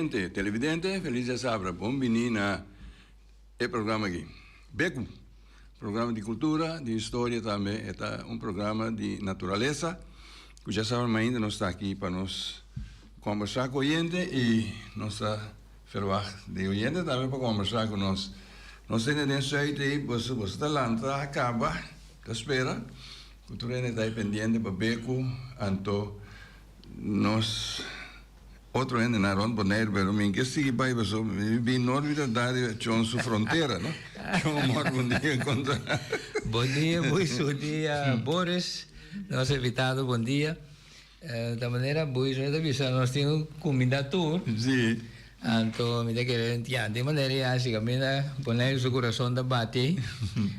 Oyente, televidente, felis djasabra. Bon bini na e programa aki. Beku, programa di kultura, di historia tambe. E ta un programa di naturalesa. Ku djasabra mainta nos ta aki pa nos kombersá ku oyente i nos ta ferwagt di oyente tambe pa kombersá ku nos. Nos tene den suit ei, boso boso ta lanta a kaba, ta spera ku tur hende ta ei pendiente pa Beku, anto Nos otro hendenan rond Boneiru, pero mi ke sigui bai pasobra mi bin nort mi ta da riba Chon su frontera, no? Chon mor bon dia kontra. Bon dia Buis, bon dia Boris, nos invitado bon dia. Ta manera Buis ta bisa nos tin un kuminda tur. Si. Anto mi ta kere ya di manera ya si kaminda Boneiru su kurason ta bati,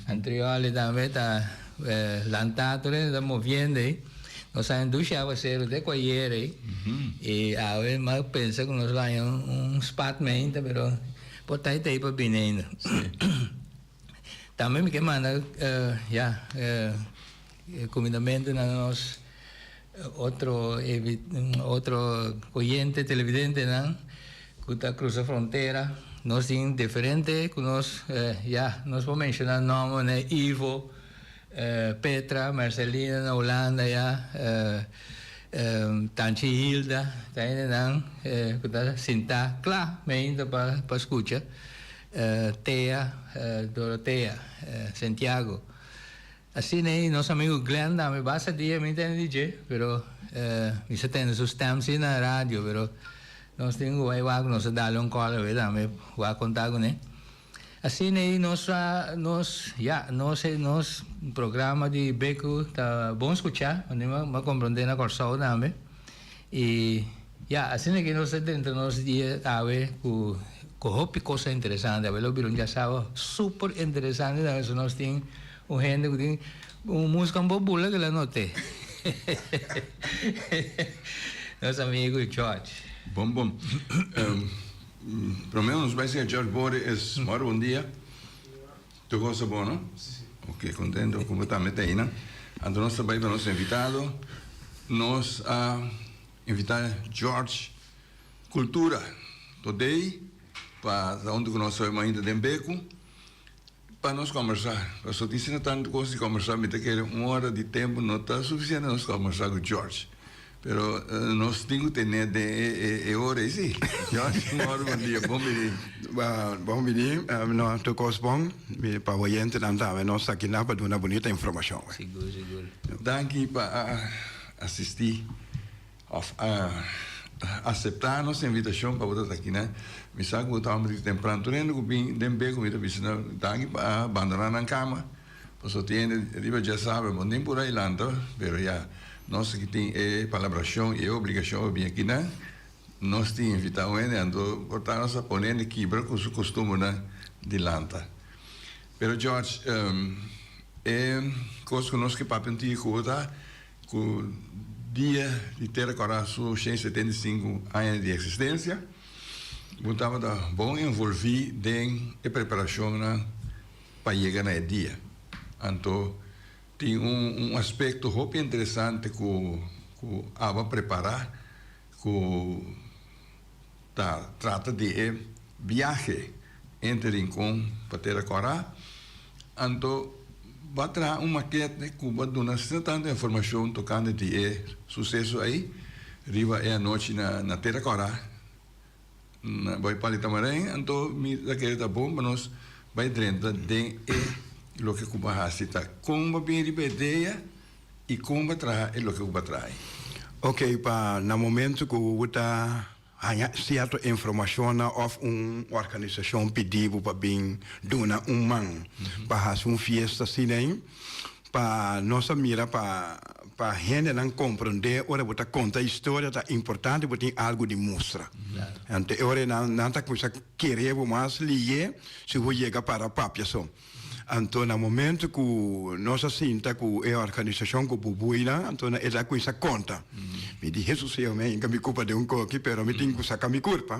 Antrioli tambe ta lanta tur hende ta moviendo ei. Nos a dushi awaseru te ku ayer ei i awe mi a pensa ku nos lo haña un spat meinta pero por ta ei ta ei pa bini ainda. Tambe mi ke manda ya kumindamentu na nos otro otro oyente televidentenan ku ta krusa frontera. Nos tin diferente ku nos ya nos por menshoná nòmber manera Ivo. Petra, Marcelina na Hulanda ya, Tanchi Hilda, ta hendenan ku ta sintá kla meinta pa skucha, Thea, Dorothea, Santiago. Asina ei nos amigu Glenn tambe basta dia mi tende di dje, pero mi sa tende su stem si na radio, pero nos tin ku bai wak, nos a dal un kòl awe tambe wak konta kuné. Asina ei nos a nos ya nos e nos programa di Beku ta bon skuchá pasobra mi a komprondé na Kòrsou tambe i ya asina ke nos ta drenta nos dia awe ku ku hopi kosa interesante awe lo bira un diasaba super interesante tambe so nos tin un hende ku tin un muska un bo bula kila no te nos amigu George. Bon bon. Prome nos bai siña George Bore es mor bon dia. Tur cos ta bon no? Ok contento cu bo tambe ta eynan. Anto nos ta bai pa nos invitado. Nos a invita George Cultura today pa ta hunto cu nos hoy mainta den Becu. Pa nos kombersá. Pasobra tin asina tantu kos di kombersá, mi ta kere un ora di tempu no ta sufisiente nos kombersá ku George. Pero nos tin ku ten'é den e ora ei sí. George, mòru bon dia, bon bini. Bon bini, no tur kos bon. Mi pa oyentenan tambe nos ta akinan pa duna bunita informashon. Sigur, sigur. Danki pa a asistí. Of a aseptá nos invitashon pa bo ta aki nan. Mi sa ku bo ta homber di tempran. Tur hende ku bin den be ku mi ta bisa nan danki pa a bandoná nan kama. Pasobra tin hende riba dja sabe bo nin por a lanta, pero ya nos aki tin e palabrashon i e obligashon pa bin aki nan. Nos tin invitá un hende anto por ta nos a pone hende kibra ku su kostumbernan di lanta. Pero George, e kos ku nos ke papia un tiki ku bo ta Ku dia di Tera Kòrá su 175 aña di eksistensia, bo tabata bon envolví den e preparashonnan pa yega na e dia. Anto tin un aspekto hopi interesante ku ku abo a prepará ku Ta trata di e biahe entre Rincon pa Tera Kòrá. Anto bo a traha un makete ku bo a duna asina tantu informashon tokante di e suseso ei riba e anochi na Tera Kòrá na Boy Pali Tamarijn. Anto mi ta kere ta bon pa nos bai drenta den e loke ku bo a hasi. Ta kon bo a bini riba e idea I kon bo a traha e loke ku bo a traha ei? Ok, pa na momento ku bo ta haña sierto informashonnan òf un organisashon pidi bo pa bin duna un man pa hasi un fiesta asina ei, pa nos a mira pa pa hendenan komprondé ora bo ta konta historia ta importante bo tin algu di mustra. Anto e ora ei nan nan ta kuminsá kere bo mas liye si bo yega para papia so. Anto na momento ku nos a sinta ku e organisashon ku bubuinan, anto na e ta kuminsa konta. Mi di, Hesus Señor, mi a hinka mi kurpa den un koki, pero mi tin ku saka mi kurpa.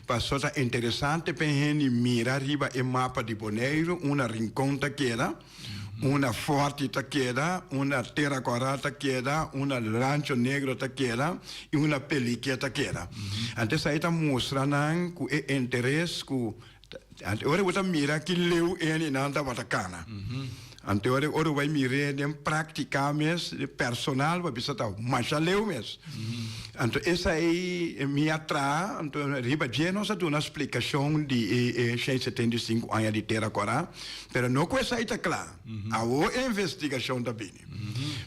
Paso ta interesante pa e hende mira riba e mapa di Boneiru unda Rincon ta keda, Una Forti ta keda, una Tera Kòrá ta keda, una Rancho Negro ta keda i una Peliké ta keda. Anto esei ta mustra nan ku e interes ku ora bo ta mira ki leu e hendenan tabata kana. Anto ora bo bai mir'é den práktika mes, personal, bo a bisa ta masha leu mes. Anto esei mi a traha, anto riba dje nos a duna splikashon di e 175 aña di Tera Kòrá. Pero no ku esei ta kla. Awor e investigashon ta bini.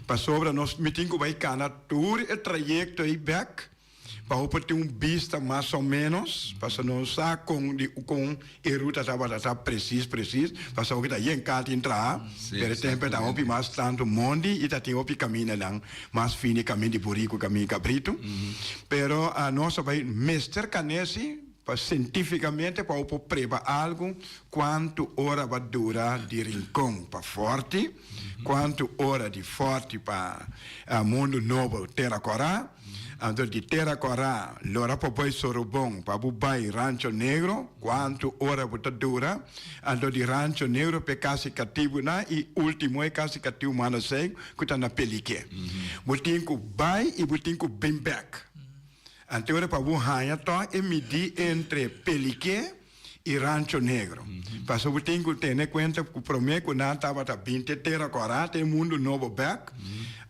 Pasobra nos mi tin ku bai kana tur e trayekto ei bèk pa bo por tin un bista mas o ménos, pasobra nos sa kon di kon e ruta tabata ta presis presis, pasobra ku ta yen kal tin traha, pero e tempu ta hopi mas tantu mondi i ta tin hopi kamindanan mas fini, kaminda di buriku, kaminda di kabritu. Pero nos a bai mester kanesi. Pa sientificamente pa bo por preba algo cuanto ora ba dura di Rincon pa Forti, cuanto ora di Forti pa Mundo Nobo Tera Cora, anto di Tera Cora lora por bay Sorobon pa bo bay Rancho Negro cuanto ora bo ta dura, anto di Rancho Negro p'e casi catibunan y ultimo e casi catibu Manasei cu ta na Pelique. Bo tin cu bay y bo tin cu bin bek. Anto ora pa bo haña tòg e midí entre Peliké i Rancho Negro. Pasobra bo tin ku tene kuenta ku promé ku nan tabata bin te Tera Kòrá, te Mundu Nobo bèk,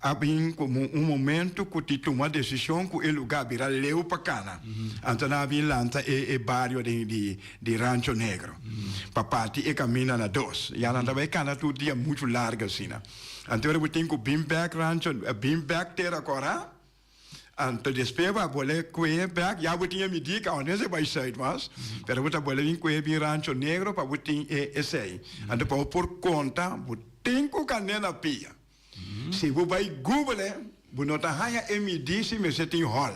a bin komo un momentu ku ti tuma desishon ku e lugá bira leu pa kana. Anto nan a bin lanta e bario di Rancho Negro pa parti e kaminda na dos. Ya nan ta bai kana tur dia muchu largu asina. Anto ora bo tin ku bin bèk Rancho, bin bèk Tera Kòrá. Anto despues bo a bole kue bek, ya bo tin e midí ka unda esei bai sùit mas, pero bo ta bole bin kue bin Rancho Negro pa bo tin e esei. Anto pa bo por konta bo tin ku kane na pia. Si bo bai google bo no ta haña e midí si mester tin hòl.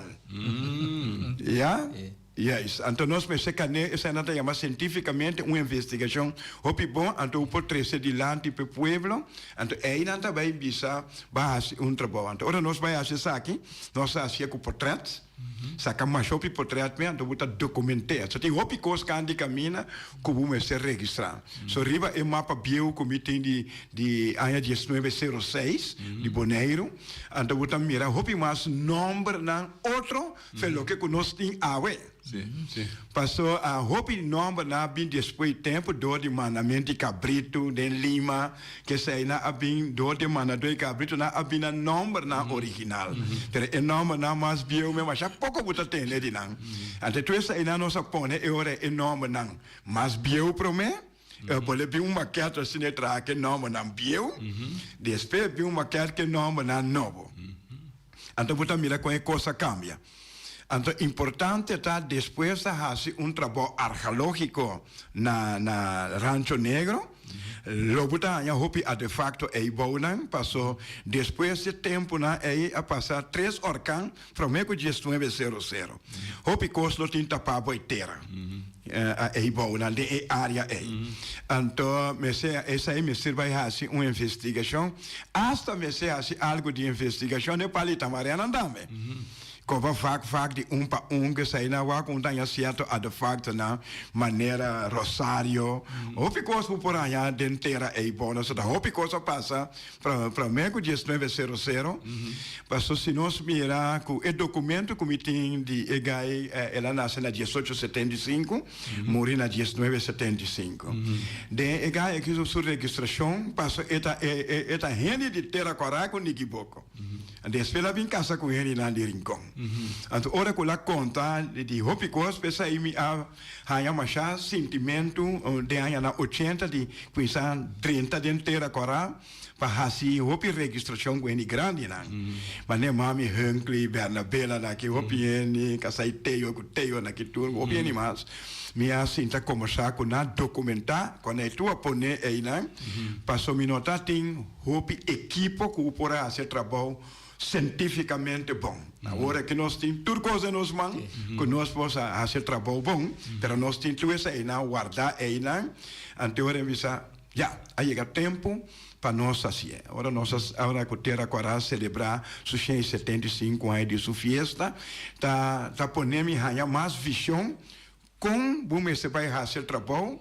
Ya? Juist. Anto nos mester kane, esei nan ta yama sientífikamente un investigashon hopi bon, anto bo por trese dilanti p'e pueblo, anto einan ta bai bisa bai hasi un trabou. Anto ora nos bai hasi esaki, nos ta hasié ku potrèt, saka masha hopi potrèt me, anto bo ta dokument'é. So tin hopi kos kan di kaminda ku bo mester registrá. So riba e mapa bieu ku mi tin di di aña diesnuebe sero seis di Boneiru, anto bo ta mira hopi mas nòmbernan otro Fe loke ku nos tin awe. Paso a hopi nòmbernan a bin despues di tempu dor di mandamentu di kabritu den Lima, keseinan a bin dor di mandadó di kabritunan a bin nan nòmbernan original. Pero e nòmbernan mas bieu mes masha poko bo ta tende di nan. Anto tur eseinan nos a pone e ora e nòmbernan mas bieu promé, Bo le bin un maket asina e traha ke nòmbernan bieu, despues bin un maket ke nòmbernan nobo. Anto bo ta mira kon e kos a kambia. Anto importante ta despues a hasi un trabou argeológiko na na Rancho Negro, lo bo ta haña hopi artefakto ei bounan, paso despues di tempunan ei a pasa tres orkan Promé ku diesnuebe sero sero, hopi kos lo tin tapá bo e tera ei bounan den e área ei. Anto mester esei mester bai hasi un investigashon, asta mester hasi algu di investigashon den Palita Marianan tambe. Koba vak vak di un pa un ku esei nan wak un ta haña sierto artefaktonan manera rosario, hopi kos bo por haña den tera ei bounan. So ta hopi kos a pasa. Promé ku diesnuebe sero sero, paso si nos mira ku e dokumento ku mi tin di e gai, el a nase na diesocho setenta i sinku, muri na diesnuebe setenta i sinku. Den e gai aki su registrashon, paso e ta e ta hende di Tera Kòrá ku Nikiboko. Despues el a bin kasa ku hendenan di Rincon. Anto ora ku el a konta di hopi kos, p'esei mi a Haña masha sintimentu den añanan ochenta di kuminsá drenta den Tera Kòrá pa hasi hopi registrashon ku hende grandinan. Manera mami Hunkley, Bernabela na ki hopi hende, kasai Teo ku Teo na ki tur, hopi hende mas. Mi a sinta kombersá ku nan, dokumentá kon e tur a pone einan, pasobra mi no ta tin hopi ekipo ku por a hasi e trabou Cientificamente bon. Awor aki nos tin tur cos den nos man cu nos por sa haci trabou bon, pero nos tin tur eseinan warda einan. Anto ora bisa, ya, a yega tempo pa nos hacié. Ora nos a, ora cu Tera Cuara celebra su 175 aña di su fiesta, ta, ta pone mi haña mas vision Kon bo mester bai hasi e trabou?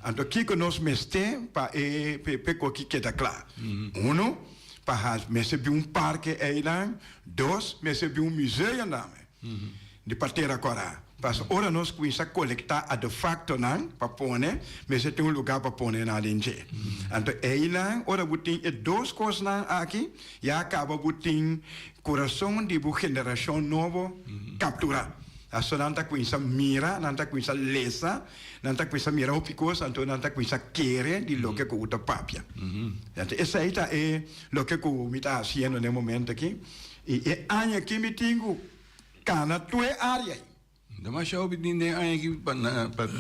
Anto kiko nos mester pa e pa e koki keda kla? Uno, pa has mester bin un parke einan, dos, mester bin un museo tambe di pa Tera Kòrá. Pasobra ora nos kuminsá kolektá artefaktonan pa pone, mester tin un lugá pa pone nan den dje. Anto einan ora bo tin e dos kosnan aki, ya kaba bo tin kurason di bo generashon nobo kapturá. Aso nan ta kuminsá mira, nan ta kuminsá lesa, nan ta kuminsá mira hopi kos, anto nan ta kuminsá kere di loke ku bo ta papia. Anto esei ta e loke ku mi ta hasiendo na e momento aki. I e aña aki mi tin ku kana tur e área ei. Demasiado hopi tin den aña aki pa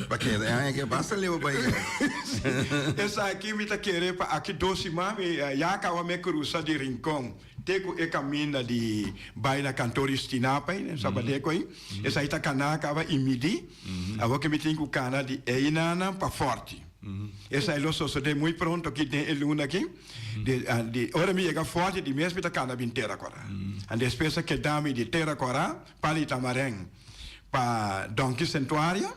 pa keda. E aña aki a basta leu pa bai keda. Esaki mi ta kere pa aki dos siman mi ya kaba mi krusa di Rincon te ku e kaminda di bai na kantor di Stinapa ei, na Sabadeco ei. Esaki ta kana kaba i midi. Awor ke mi tin ku kana di einanan pa Forti. Esaki lo sosode muy pronto aki den e luna aki. Di ora mi yega Forti di mes mi ta kana bin Tera Kora. Despues a keda mi di Tera Kora pa di Tamarén pa Donkey Sentuario,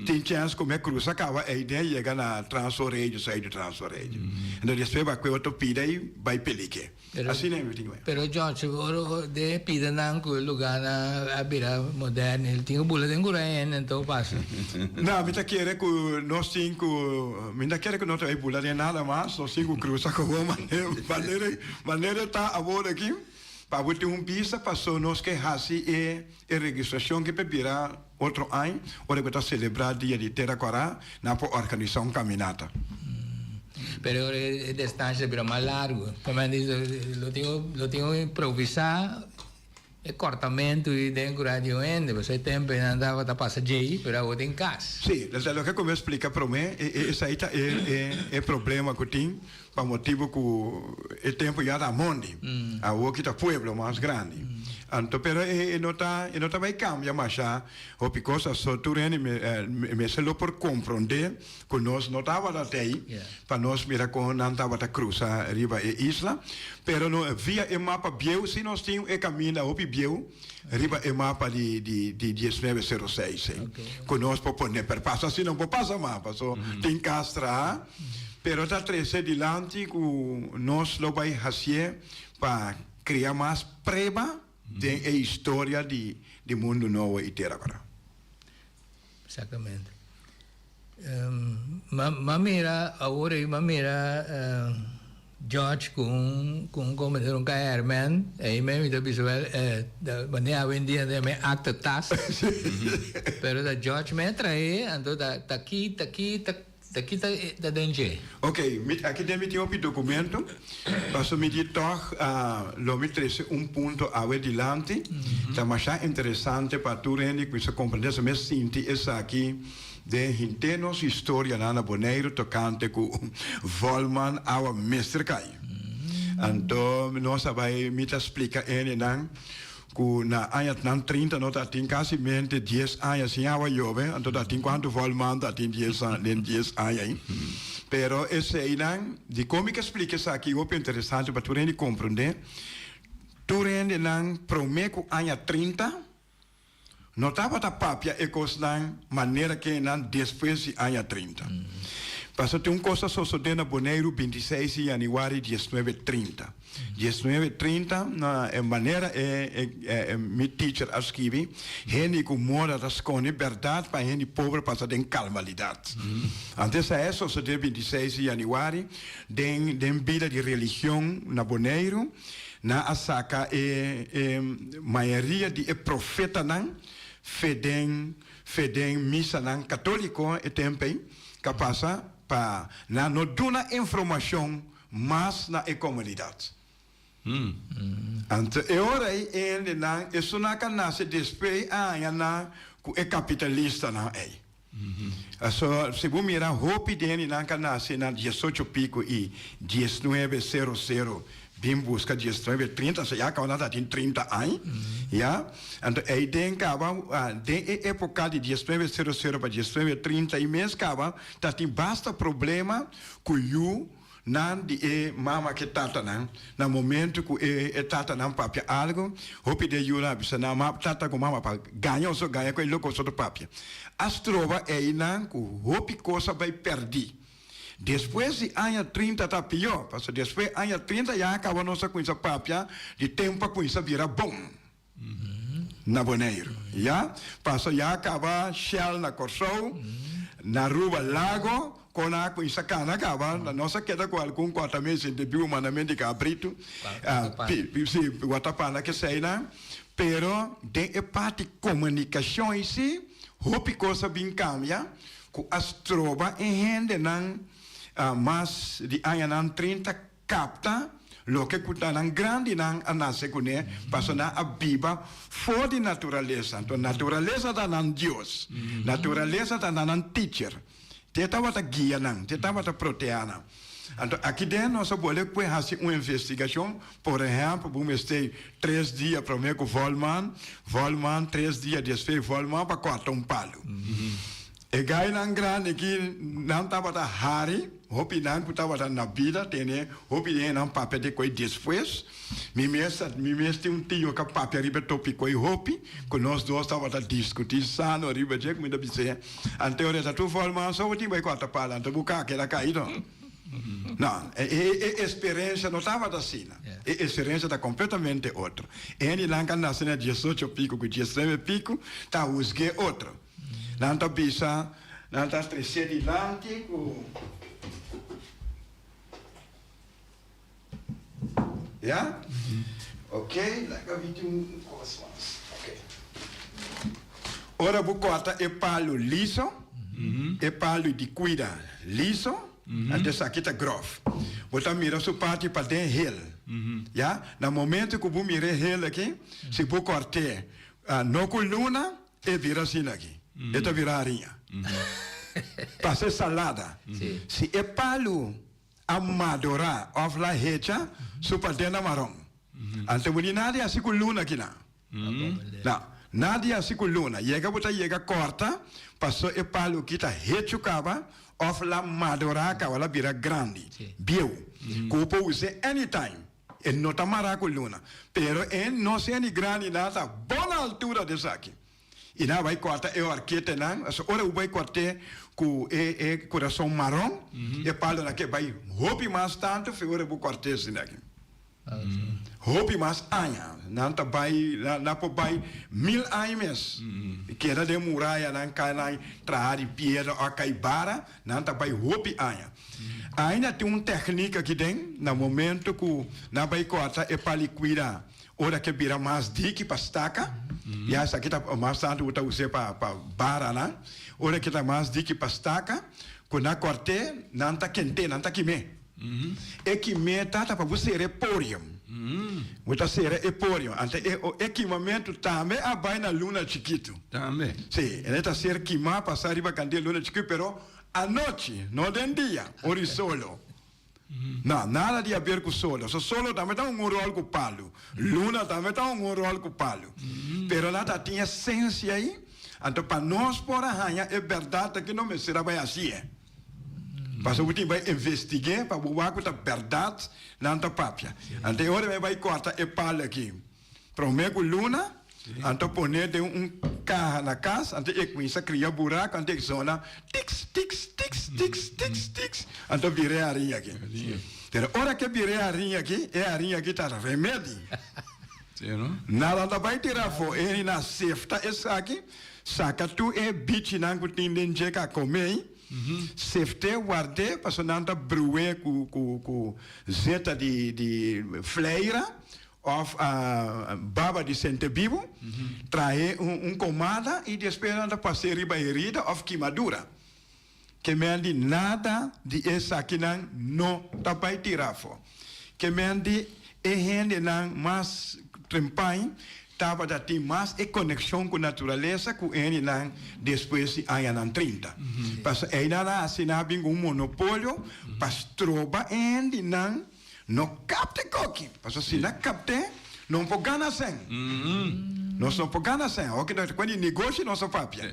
tin chèns ku mi a krusa kaba ei den yega na Transfer Radio, Zuid Transfer Radio. Enton despues bai kue otro pida i bai Pelike. Asina mi tin bai. Pero George, ora den e pidanan ku e lugánan a bira moderno, el tin ku bula den kura hende anto pasa. No, mi ta kere ku nos tin ku, mi ta kere ku no ta bai bula den nada mas, nos tin ku krusa komo manera manera ta awor aki. Pa bo tin un bista paso nos ke hasi e e registrashon ke pe bira otro añ ora ku ta selebrá dia di Tera Kòrá nan por organisá un kaminata. Pero ora e destansha ta bira mas largu. Lo tin lo tin ku improvisá e kòrtamentu i den ku radio hende pasobra e tempu nan tabata pasa djei pero awor tin kas. Sí, loke ku mi a splika promé esei ta e e problema ku tin. Pa motibu ku e tempu ya ta mondi, awoki ta pueblo mas grandi. Anto pero e no ta e no ta bai kambia masha hopi kos aso tur hende mester lo por komprondé ku nos no tabata tei pa nos mira kon nan tabata krusa riba e isla. Pero no via e mapa bieu si nos tin e kaminda hopi bieu riba e mapa di di di diesnuebe sero seis ei ku nos por pone pero paso asina no por pasa mas paso tin kas traha. Pero ta trece dilanti cu nos lo bay hacié pa crea mas preba den e historia di di mundo nobo y tera cora. Exactamente. M'a mira awor ey m'a mira George cu un cu un comedor un KR man ey me mi ta bisa wel manera awendia nan ta yama e acte tas pero ta George me a trae anto ta taki taki ta Ta ki ta ta den dje? Ok, mi aki den mi tin hopi documento, paso mi di tog lo mi trece un punto awe dilanti, ta masha interesante pa tur hende cu sa comprende, sa mes sinti esaki den henter nos historianan na Boneiru tocante cu Volman awa mester cay. Anto nos a bay mi ta splica hendenan Ku na añanan trinta no ta tin kasi mente dies aña sin awa yobe, anto ta tin kuantu vòlman ta tin dies den dies aña ei. Pero eseinan, dikon mi ke splika esaki hopi interesante pa tur hende komprondé, tur hendenan promé ku aña trinta no tabata papia e kosnan manera ke nan despues di aña trinta. Pasobra tin un kos a sosodé na Boneiru bintiseis di yanüari diesnuebe trinta. Diesnuebe trinta, na e manera e e mi teacher a skibi, hende ku moda ta skonde bèrdat pa hende pober pasa den kalmalidat. Anto esei a sosodé bintiseis di yanüari den den bida di religion na Boneiru. Nan a saka e e mayoria di e profetanan fe den fe den misanan katóliko e tempu ei ka pasa pa nan no duna informashon mas na e komunidat. Anto e ora ei hendenan, esunnan ku a nase despues a haña nan ku e kapitalistanan ei. Aso si bo mira hopi di hendenan ku a nase na diesocho piko i diesnuebe sero sero bin buska diesnuebe trinta, so ya kaba nan ta tin trinta aña, ya. Anto ei den kaba den e epoka di diesnuebe sero sero pa diesnuebe trinta i mes kaba ta tin basta problema ku yu. nan di e mama ku e tatanan na momento ku e e tatanan papia algu hopi di e yunan a bisa nan ma tata ku mama pa gaña oso gaña ku e loko oso ta papia a stroba einan ku hopi kos a bai pèrdí. Despues di aña 30 ta pió, pasobra despues aña 30 ya a kaba nos a kuminsá papia di tempu a kuminsá bira bon na Boneiru, ya. Pasobra ya a kaba Shell na Kòrsou, na Aruba Lago, kon a kuminsá kana kaba, nos a keda ku algun kòta mes den biu mandament di kabritu, si, watapana keseinan, pero den e parti komunikashon ei si, hopi kos a bin kambia. Ku a stroba e hendenan mas di añanan 30 kapta loke ku ta nan grandinan a nase kuné, pasobra nan a biba for di naturalesa. Anto naturalesa ta nan Dios, naturalesa ta nan teacher, te tabata guia nan, te tabata proteá nan. Anto aki den nos a bolbe pue hasi un investigashon, por ehèmpel bo mester tres dia promé ku vòlman, vòlman tres dia despues vòlman pa kòrta un palu. E gainan grandi aki nan tabata hari, hopi nan ku tabata na bida tene hopi den nan papia di koi despues. Mi mes mi mes tin un tio ku a papia riba e topiko ei hopi, ku nos dos tabata diskutí sano riba dje ku mi ta bis'é. Anto ora ta tur volman so bo tin bai kòrta pala, anto bo kaka el a kai no. No, e e eksperensia no tabata asina. E eksperensia ta kompletamente otro. E hendenan ku a nase na diesocho piku ku diesnuebe piku ta husg'é otro. Nan ta bisa, nan ta tres'é dilanti ku. Ya? Ok, laga mi tin un kos mas. Ok. Ora bo kòrta e palu liso, e palu di kuida liso, anto esaki ta gròf. Bo ta mira su parti paden hel. Ya? Na momento ku bo mira e hel aki, si bo kòrt'é no ku luna, E bira asina aki. E ta bira hariña. Pasa e salada. Si e palu a madurá òf la hecha, su paden ta maron. Anto bo di nada di hasi ku luna akinan. No, nada di hasi ku luna. Yega bo ta yega kòrta, paso e palu aki ta hechu kaba òf la madurá kaba, la bira grandi, bieu, ku bo por us'é anytime. E no ta mará ku luna, pero e no sea ni grandi na ta bon altura di esaki. I nan a bai kòrta e horketenan, pasobra ora bo bai kòrt'é ku e e kurason maron, e palonan ke bai hopi mas tantu fe ora bo kòrt'é asina aki. Hopi mas aña. Nan ta bai, nan por bai mil aña mes. Keda den murayanan, kanan traha di piedra òf kai bara, nan ta bai hopi aña. Ainda tin un tèknik aki den, na momento ku nan bai kòrta e palikwida ora ke bira mas diki pa staka, ya esaki ta mas tantu bo ta us'é pa pa baranan, ora ke ta mas diki pa staka, ku nan kòrt'é nan ta kent'é, nan ta kim'é. E kim'é ta ta pa bo sera e porium. Bo ta sera e porium. Anto e e kimamentu tambe a bai na luna chikitu. Tambe. Sí, e ta ser kimá pasá riba kandel luna chikitu, pero Anochi, no den dia, ora di solo. No, nada di haber cu solo. So solo tambe ta un rol cu palu. Luna tambe ta un rol cu palu. Pero nan ta tin esencia ayi. Anto pa nos por a haya e berdad aki no mester a bay haci'e. Pasobra bo tin bay investigue pa bo wak cu ta berdad nan ta papia. Anto e ora mi a bay corta e palu aki. Prome ku luna, anto pone den un kaha na kas, anto e kuminsa kria buraku, anto e zona tiks, tiks, tiks, tiks, tiks, tiks, anto bira e hariña aki. Pero ora ke bira e hariña aki, e hariña aki ta remedi. Nada ta bai tira afó, e hende na sefta esaki, saka tur e bichinan ku tin den dje ka kome, seft'é, ward'é, pasobra nan ta bru'é ku ku ku zeta di di fleira. Of baba di sentebibu, trahe un komada i despues nan ta pas'é riba herida of kimadura. Ke men di nada di esakinan no ta bai tira afó. Ke men di e hendenan mas trempan tabata tin mas e konekshon ku naturalesa ku e hendenan despues di añanan 30. Pasobra einan a hasi nan a bin ku un monopolio pa stroba e hendenan. No kapte koki, pasobra si nan kapte, no por gana sèn. Nos no por gana sèn. Oke, nos ta kuenta di negoshi nos a papia.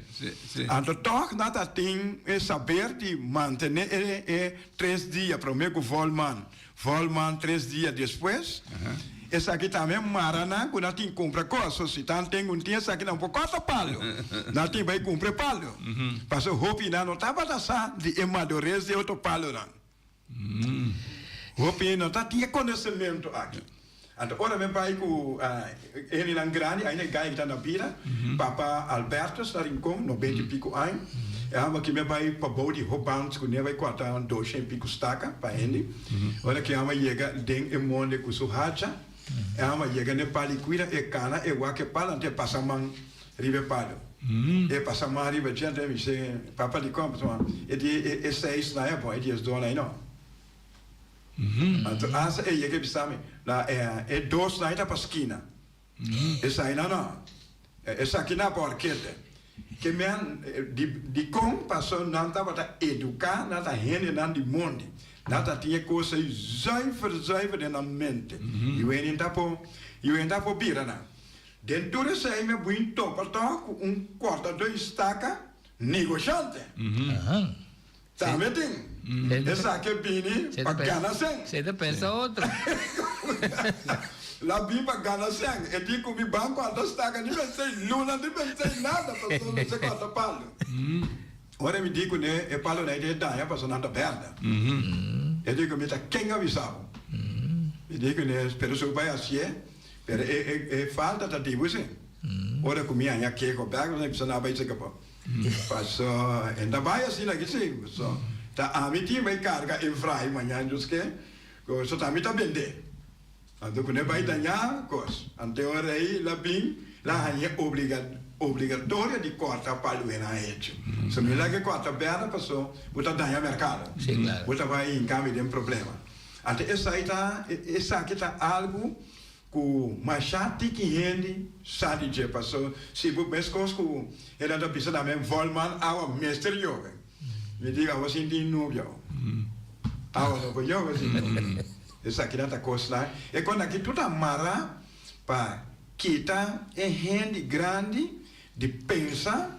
Anto tòg nan ta tin e saber di mantené e e tres dia promé ku vòlman, vòlman tres dia despues. Esaki tambe mara nan ku nan tin kumpra kos. So si tan ten un tin esaki nan por kòrta palu. Nan tin bai kumpra e palu. Pasobra hopi nan no tabata sa di e madures di e otro palunan. Hopi no ta tin e konosementu aki. Anto ora mi bai ku hendenan grandi, ainda e gai ta na bida, papa Albertus na Rincon, nobenta i piku aña, e hamba ki mi a bai pabou di Hobans ku ne bai kòrta dosha i piku staka pa hende. Ora ki hamba yega den e monde ku su hacha, e hamba yega n'e pal i kuida e kana e wak e pal anto e pasa man riba e palu. E pasa man riba dje anto e bis'é, Papa dikon? Pasobra e di e seis na e bon, e diesdos na e no. Anto asa e yega e bisa mi, na e dos na e ta pa skina. Esai na no. Esaki na pa orkete. Ke men di dikon? Pasobra nan tabata eduká, nan ta hendenan di mondi. Nan ta tin e kos ei zuiver zuiver den nan mente. I wenen ta por i wenen ta por bira nan. Den tur esei mi a buin topa tòg ku un kòrtadó di staka negoshante. Tambe tin. Esaki a bini pa gana sèn. Se ta pensa otro. La bin pa gana sèn. E di ku mi ban kòrta staka ni pensei luna ni pensei nada pasobra mi sa kòrta palu. Ora mi di kuné e palunan ei ta e daña pasobra nan ta bèrdè. E di ku mi ta ken a bisa bo? Mi di kuné pero su bai hasié. Pero e e falta ta di bo si. Ora ku mi haña keho bèk mi bisa nan bai seka bo. Paso e ta bai asina aki si. So ta ami tin bai karga e vrai mañana Dios ke ku so ta ami ta bendé. Anto ku ne bai daña kos. Anto e ora ei la bin la haña obliga obligatorio di kòrta palu e nan a hecho. So mi laga e kòrta bèrdè paso bo ta daña merkado. Bo ta bai hinka mi den problema. Anto esai ta, esaki ta algu ku masha tiki hende sa di dje, paso si bo meskos ku e nan ta bisa na men volman awa mester yobe. Mi di awa sin tin nubia o. Awa no por yobe sin nubia. Esakinan ta kosnan, e kon aki tur ta mara pa kita e hende grandi di pensa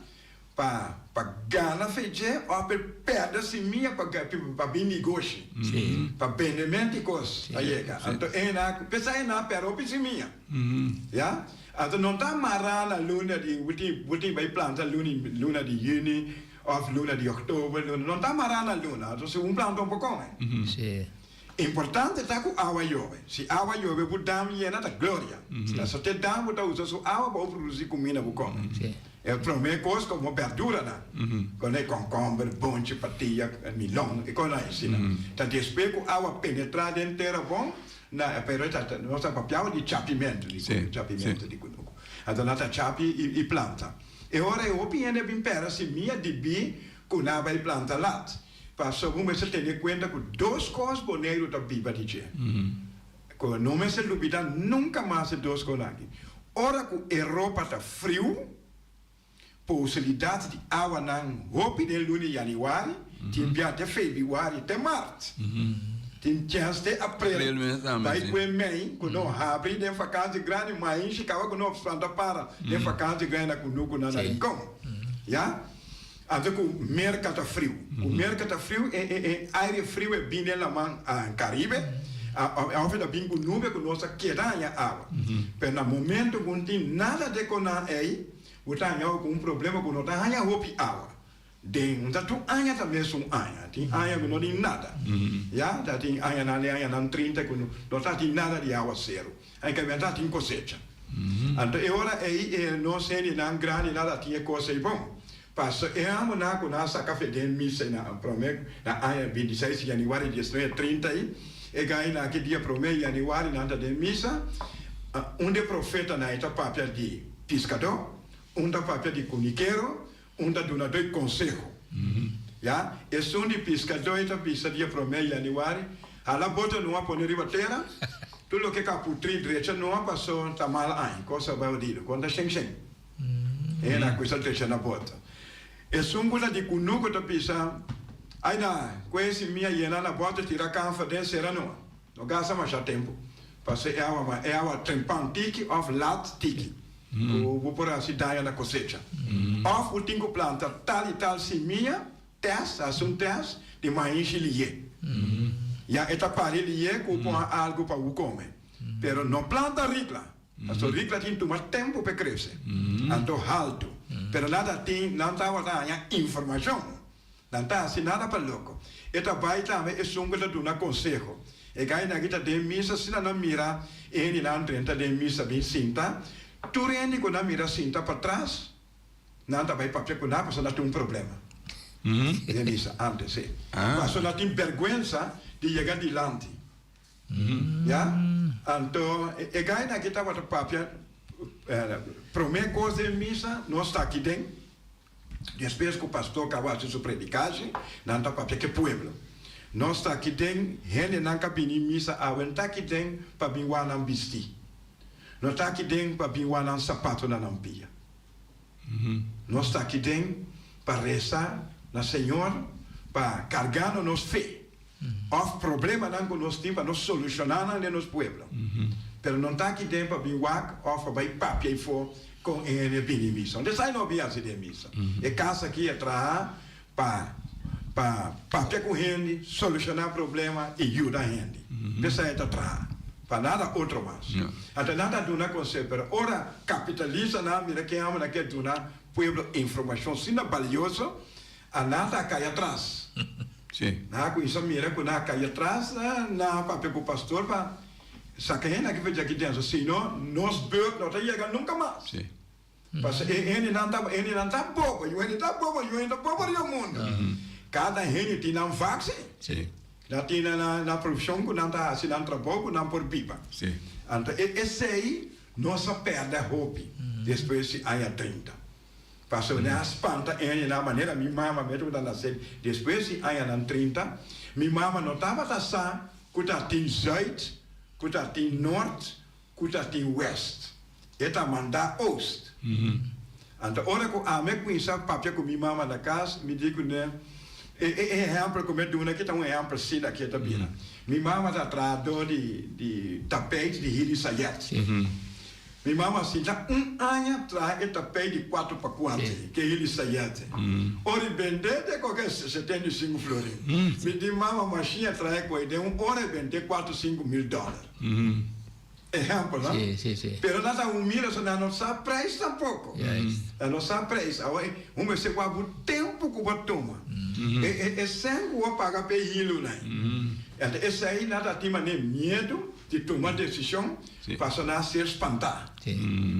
Pa pa gana fe dje of pa e perde simia pa pa bin negoshi. Pa bende menti kos a yega. Anto e na p'esei e na perde hopi simia. Ya. Anto no ta mara na luna di bo tin bo tin bai planta luna luna di juni of luna di oktober luna no ta mara na luna. Anto si un planta un por kome. Importante ta ku awa yobe. Si awa yobe bo dam yena ta gloria. Pasobra te dam bo ta usa su awa pa bo produsi kumida bo kome. E prome kos komo berduranan, kono e konkomber, bonchi, patia, milon, e konan asina. Ta despues ku awa penetra den tera bon, na pero ta nos ta papiawa di chapimentu di chapimentu di kunuku. Anto nan ta chapi i planta. E ora e hopi hende a bin pera simia dibí ku nan a bai planta lat. Pasobra bo mester tene kuenta ku dos kos Boneiru ta biba di dje. Ku no mester lubidá nunka mas e dos kosnan aki. Ora ku Europa ta friu, posilidat di awanan hopi den luna di yanüari, tin bia te febrüari te mart, tin chèns te aprel, bai ku e mei ku no habri den fakansi grandi, mainshi kaba ku no planta para den fakansi grandi na kunuku nan na Rincon. Ya. Anto ku Merka ta friu. Ku Merka ta friu e e e aire friu e bin den laman Karibe, òf e ta bin ku nube ku nos ta keda haña awa. Pero na momento ku no tin nada de konan ei, bo ta haña ku un problema ku no ta haña hopi awa. Den un ta tur aña ta mesun aña. Tin aña ku no tin nada. Ya, ta tin añanan den añanan trinta ku no ta tin nada di awaseru. Ai ka benta tin kosecha. Anto e ora ei e nos hendenan grandinan ta tin e kos ei bon. Paso e amonan ku nan a saka fe den misa na prome na aña bintiseis di yanüari diesnuebe trinta ei, e gainan ki dia prome yanüari nan ta den misa, un di e profetanan ei ta papia di piskadó, un ta papia di kunikero, Un ta duna doi konseho. Ya, esun di piskadoi ta bisa dia promé yanüari, Hala boto no a pone riba tera, tur loke ka putrí drecha no a pasó ta mal aña, kos a bai odido, kon ta shen shen. E na kusa drecha na boto. Esun ku ta di kunuku ta bisa, Ai na, ku e simia yena na boto tira kanfa den sera no. No gasta masha tempu, pasobra e awa e awa trempan tiki òf lat tiki. Ku bo por hasi daño na kosecha. Òf bo tin ku planta tal i tal simia, tèst, hasi un tèst di maishi lié. Ya e ta pari lié ku bo por haña algu pa bo kome. Pero no planta rikla, pasobra rikla tin tuma tempu pa e krese, anto haltu. Pero nan ta tin, nan tabata haña informashon. Nan ta hasi nada pa loko. E ta bai tambe esun ku ta duna konseho. E gainan aki ta den misa asina nan mira e hendenan drenta den misa bin sinta. Tur hende ku nan mira sinta patras, nan ta bai papia ku nan pasobra nan tin un problema den misa antes si. Pasobra nan tin bèrgwensa di yega dilanti. Ya. Anto e gainan aki tabata papia promé kos den misa nos ta aki den. Despues ku pastor kaba hasi su predikashi, nan ta papia ku e pueblo. Nos ta aki den, hendenan ka bini misa awe no ta aki den pa bin wak nan bistí. No ta aki den pa bin wak nan sapato na nan pia. Nos ta aki den pa resa na Señor pa karga no nos fe òf problemanan ku nos tin pa nos solushoná nan den nos pueblo. Pero no ta aki den pa bin wak òf pa bai papia ifo kon e hende bini misa. Unda esai no bin hasi den misa. E kas aki a traha pa pa papia ku hende, solushoná problema i yuda hende. P'esei e ta traha, pa nada otro mas. Anto nan ta duna konseho, pero ora kapitalistanan mira ken hòmbernan ke duna pueblo informashon asina balioso, A nan ta kai atras. Sí. Nan a kuminsá mira ku nan a kai atras, nan a papia ku pastor pa saka hende aki for djaki denso, sino nos beurt no ta yega nunka mas. Sí. Pasobra e hendenan ta, e hendenan ta bobo, yu hende ta bobo, yu hende ta bobo riba mundu. Kada hende tin nan vak, sí. Sí. Nan tin nan nan profeshon ku nan ta hasi, nan trabou ku nan por biba. Sí. Anto e esei nos a pèrdè hopi despues di aña trinta. Pasobra nan a spanta ene na manera mi mama mes tabata nase despues di añanan 30, mi mama no tabata sa ku ta tin zuid, ku ta tin nort, ku ta tin west. E ta manda oost. Anto ora ku ami a kuminsá papia ku mi mama na kas, mi di kuné, e e ehèmpel ku mi a duna aki ta un ehèmpel asina ku e ta bira. Mi mama ta trahadó di di tapijt di Hili Sayet. Mi mama sinta un aña traha e tapijt di kuatro pa kuatro, ke hili sayete. Ora i bende te koke 75 florin. Mi di mama mashin a traha e koe den un ora e bende kuatro 5000 dòler. Ehèmpel, no? Pero nan ta humilde so nan no sa prijs tampoko. Nan no sa prijs. Awor un mester wak bo tempu ku bo a tuma. E sèn ku bo a paga pa e hilunan. Anto esei nan ta tin manera miedu di tuma desishon. Paso nan a ser spantá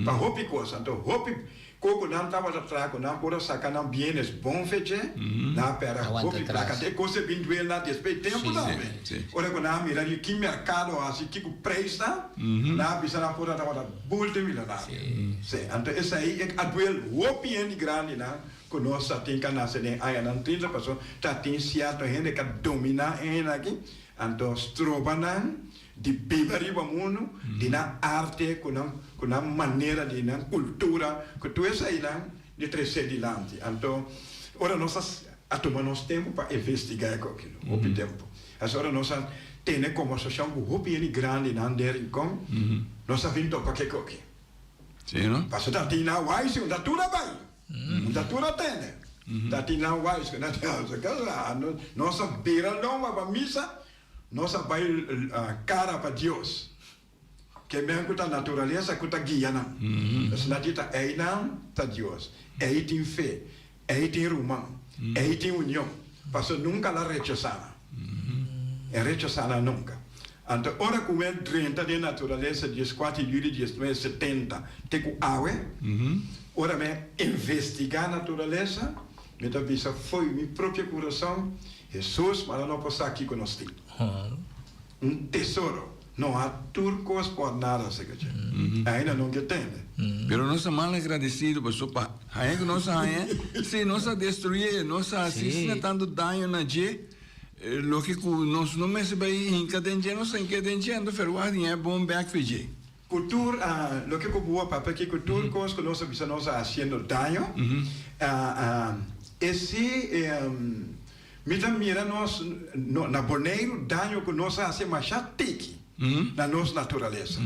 pa hopi kos. Anto hopi ko ku nan tabata traha ku nan por a saka nan bienes bon feche, nan a pèrdè hopi plaka. Anto e kos a bin duel nan despues di tempu tambe. Ora ku nan a mira di ki merkado a hasi, kiko preis ta, nan a bisa nan por a tabata multimillonario. Sí, anto esei a duel hopi hende grandinan ku nos ta tin ka nase den añanan trinta, pasobra ta tin sierto hende ka dominá e hende aki, anto stroba nan di biba riba mundu, di nan arte ku nan ku nan manera di nan kultura, ku tur eseinan di trese dilanti. Anto ora nos a a tuma nos tempu pa investigá e koki, hopi tempu. Asina ora nos a tene kombersashon ku hopi hende grandinan den Rincon, nos a bin topa ku e koki. Sí, no? Pasobra ta tin nan wise, un ta tur a bai, un ta tur a tene. Ta tin nan wise ku nan ta nos a bira lomba pa misa. Nos a bai kara pa Dios. Ke men ku ta naturalesa ku ta guia nan. Esnan di ta einan ta Dios. Ei tin fe. Ei tin ruman. Ei tin union. Pasobra nunka la rechasá nan. E rechasá nan nunka. Anto ora ku men drenta den naturalesa 14 di juli 1970 te ku awe, ora men investigá naturalesa, mi ta bisa fo'i mi propio kurason, Hesus, ma nan no por sa kiko nos tin. Un tesoro. No a tur kos por nada, seker dje. Ainda no ke tende. Pero nos ta mal agradecido paso pa haña ku nos a haña, si nos a destruyé, nos a hasi asina tantu daño na dje, loke ku nos no mester bai hinka den dje, nos a hinka den dje, anto ferwagt di haña bon bèk fe dje. Ku tur loke ku bo a papia aki, ku tur kos ku nos a bisa nos a hasiendo daño, e si mi ta mira nos na Boneiru daño ku nos a hasi masha tiki na nos naturalesa.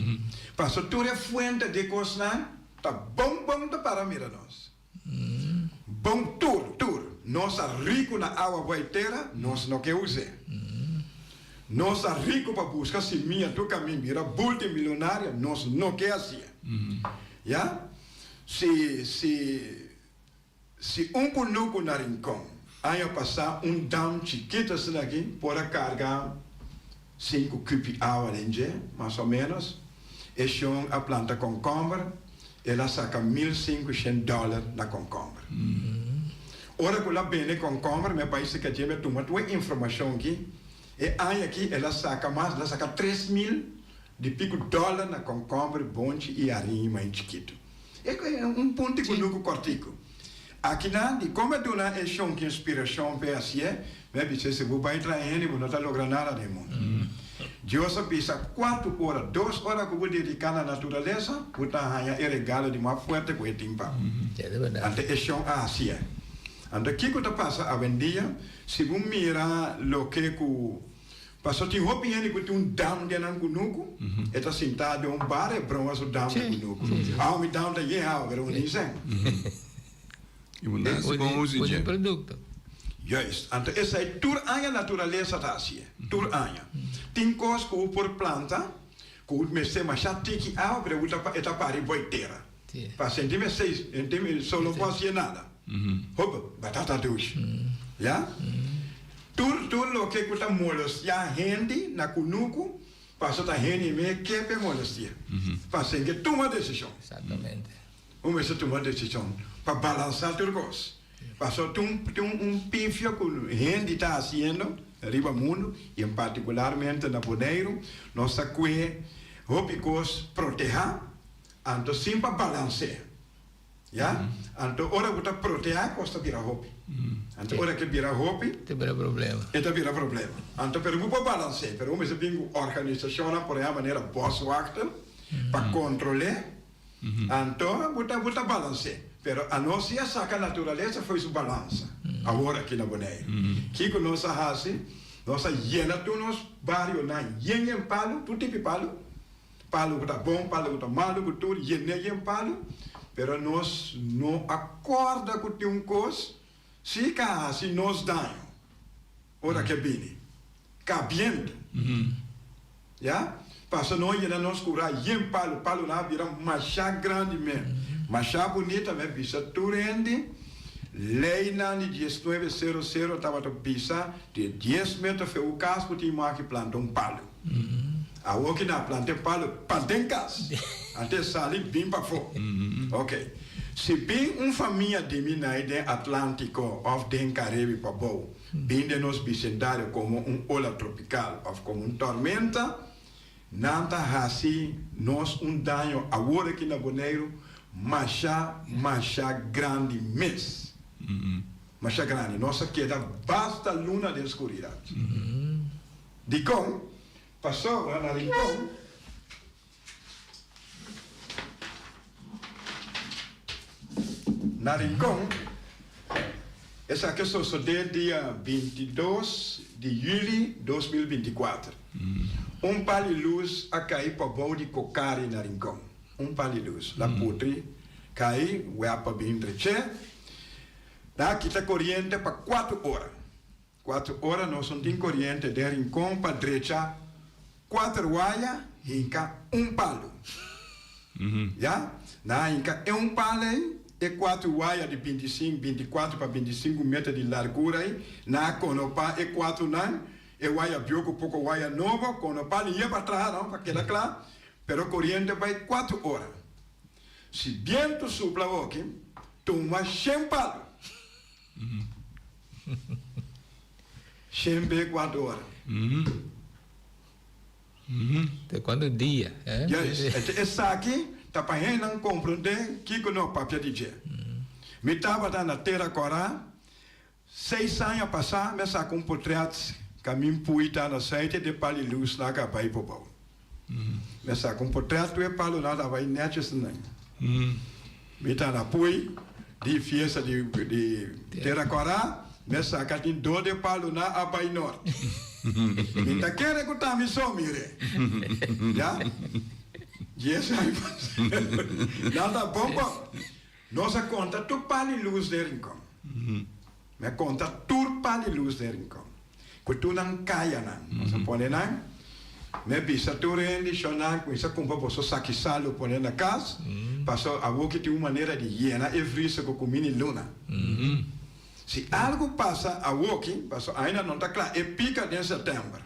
Pasobra tur e fuente di e kosnan. Ta bon bon ta para mira nos. Bon tur tur. Nos ta riku na awa bou e tera, nos no ke us'é. Nos ta riku pa buska simia tur kamin bira bulti milionario, nos no ke hasié. Ya? Si si si un kunuku na Rincon aña pasá un dam chikitu asina aki por a karga sinku kupi awa den dje, mas o ménos, e shon a planta kònkòmber, el a saka 1500 dòler na kònkòmber. Ora ku el a bende kònkòmber, mi a bai serka dje, mi a tuma tur e informashon aki, e aña aki el a saka mas, el a saka 3000 di piku dòler na kònkòmber, bonchi i hariña mai chikitu. E un punti kunuku kòrtiku. Akinan di kon mi a duna e shon ki inspirashon p'e hasié, mi a bis'é, si bo bai traha hende bo no ta logra nada den mundu. Dios a bisa kuatu ora, dos ora ku bo dediká na naturalesa, bo ta haña e regalo di mas fuerte ku e tin pa bo. Anto e shon a hasié. Anto kiko ta pasa awendia si bo mira loke ku Paso tin hopi hende ku tin un dam den nan kunuku, e ta sintá den un bar e broma su dam den kunuku. Awa mi dam ta yen awa, pero un isen. I bo nasi bon usa dje. Produkto. Juist. Anto esei tur aña naturalesa ta hasié. Tur aña. Tin kos ku bo por planta ku mester masha tiki awa, pero bo ta e ta pari boi tera. Pa sentime seis, sentime solo por hasié nada. Hop, batata dushi. Ya? Tur tur loke ku ta molestiá hende na kunuku, paso ta hende me ke p'e molestiá. Pasen ke tuma desishon. Exactamente. Un mester tuma desishon pa balansá tur kos. Paso tin tin un pifia ku hende ta hasiendo riba mundu i en partikularmente na Boneiru, nos ta kue hopi kos protehá, anto sin pa balans'é. Ya? Anto ora bo ta proteá kos ta bira hopi. Anto ora ke bira hopi. Ta bira problema. E ta bira problema. Anto pero bo por balans'é, pero bo mester bin ku organisashonnan por ehèmpel manera boswachter pa kontrol'é. Anto bo ta bo ta balans'é. Pero anos si a saka naturalesa fo'i su balansa awor aki na Boneiru. Kiko nos a hasi? Nos a yena tur nos barionan yen yen palu, tur tipi palu. Palu ku ta bon, palu ku ta malu, ku tur yene yen palu, pero nos no a kòrda ku tin un kos si ka hasi nos daño ora ke bini, ka bientu. Ya, pasobra no yena nos kurá yen palu, palunan a bira masha grandi mes, masha bunita mes, bisa tur hende, leinan di diesnuebe sero sero tabata bisa di dies meter fe un kas ku tin maki planta un palu. Awor ki nan a planta e palu paden kas, antes sali bin pafó. Ok. Si bin un famia di mi nai den Atlantiko òf den Karibe pabou bin den nos bisendario komo un ola tropikal òf komo un tormenta, nan ta hasi nos un daño awor aki na Boneiru masha, masha grandi mes. Masha grandi. Nos a keda basta luna den skuridat. Dikon? Pasobra na Rincon Na Rincon esaki a sosodé dia 22 di yüli 2024. Un pal di lus a kai pabou di Kokari na Rincon. Un pal di lus la putri kai wèp a bin dreché. Nan a kita koriente pa kuater ora. Kuater ora nos no tin koriente den Rincon pa drecha kuater waya hinka un palu. Ya, nan a hinka e un palu ei, e kuater waya di 25, 24 pa 25 meter di largura ei, nan a konopa e kuaternan, e waya bieu ku poko waya nobo, konopa liye pa traha no, pa keda kla, pero koriente bai kuater ora. Si bientu supla awoki, tuma shen palu. Shen be kuater ora. Te kuantu dia, eh? Juist. Ente esaki ta pa hendenan komprondé kiko no papia di dje. Mi tabata na Tera Kòrá seis aña pasá, mi a saka un potret kamin pui ta na suite di e pal di lus nan a bai pabou. Mi a saka un potret ku e palunan ta bai nètjes nan. Mi ta na pui di fiesta di di Tera Kòrá, mi a saka tin dos di e palunan a bai nort. Mi ta kere ku ta mi so mire. Ya. 10 aña pasá. Nan ta bon bon. Nos a konta tur pal di lus den Rincon. Mi a konta tur pal di lus den Rincon. Ku tur nan kayanan. Nos a pone nan. Mi a bisa tur hende, Shonnan, kuminsá kumpra boso saki salu pone na kas, pasobra awoki tin un manera di yena e vriezer ku kuminda i luna. Si algu pasa awoki, pasobra ainda no ta kla, e pika den sètèmber.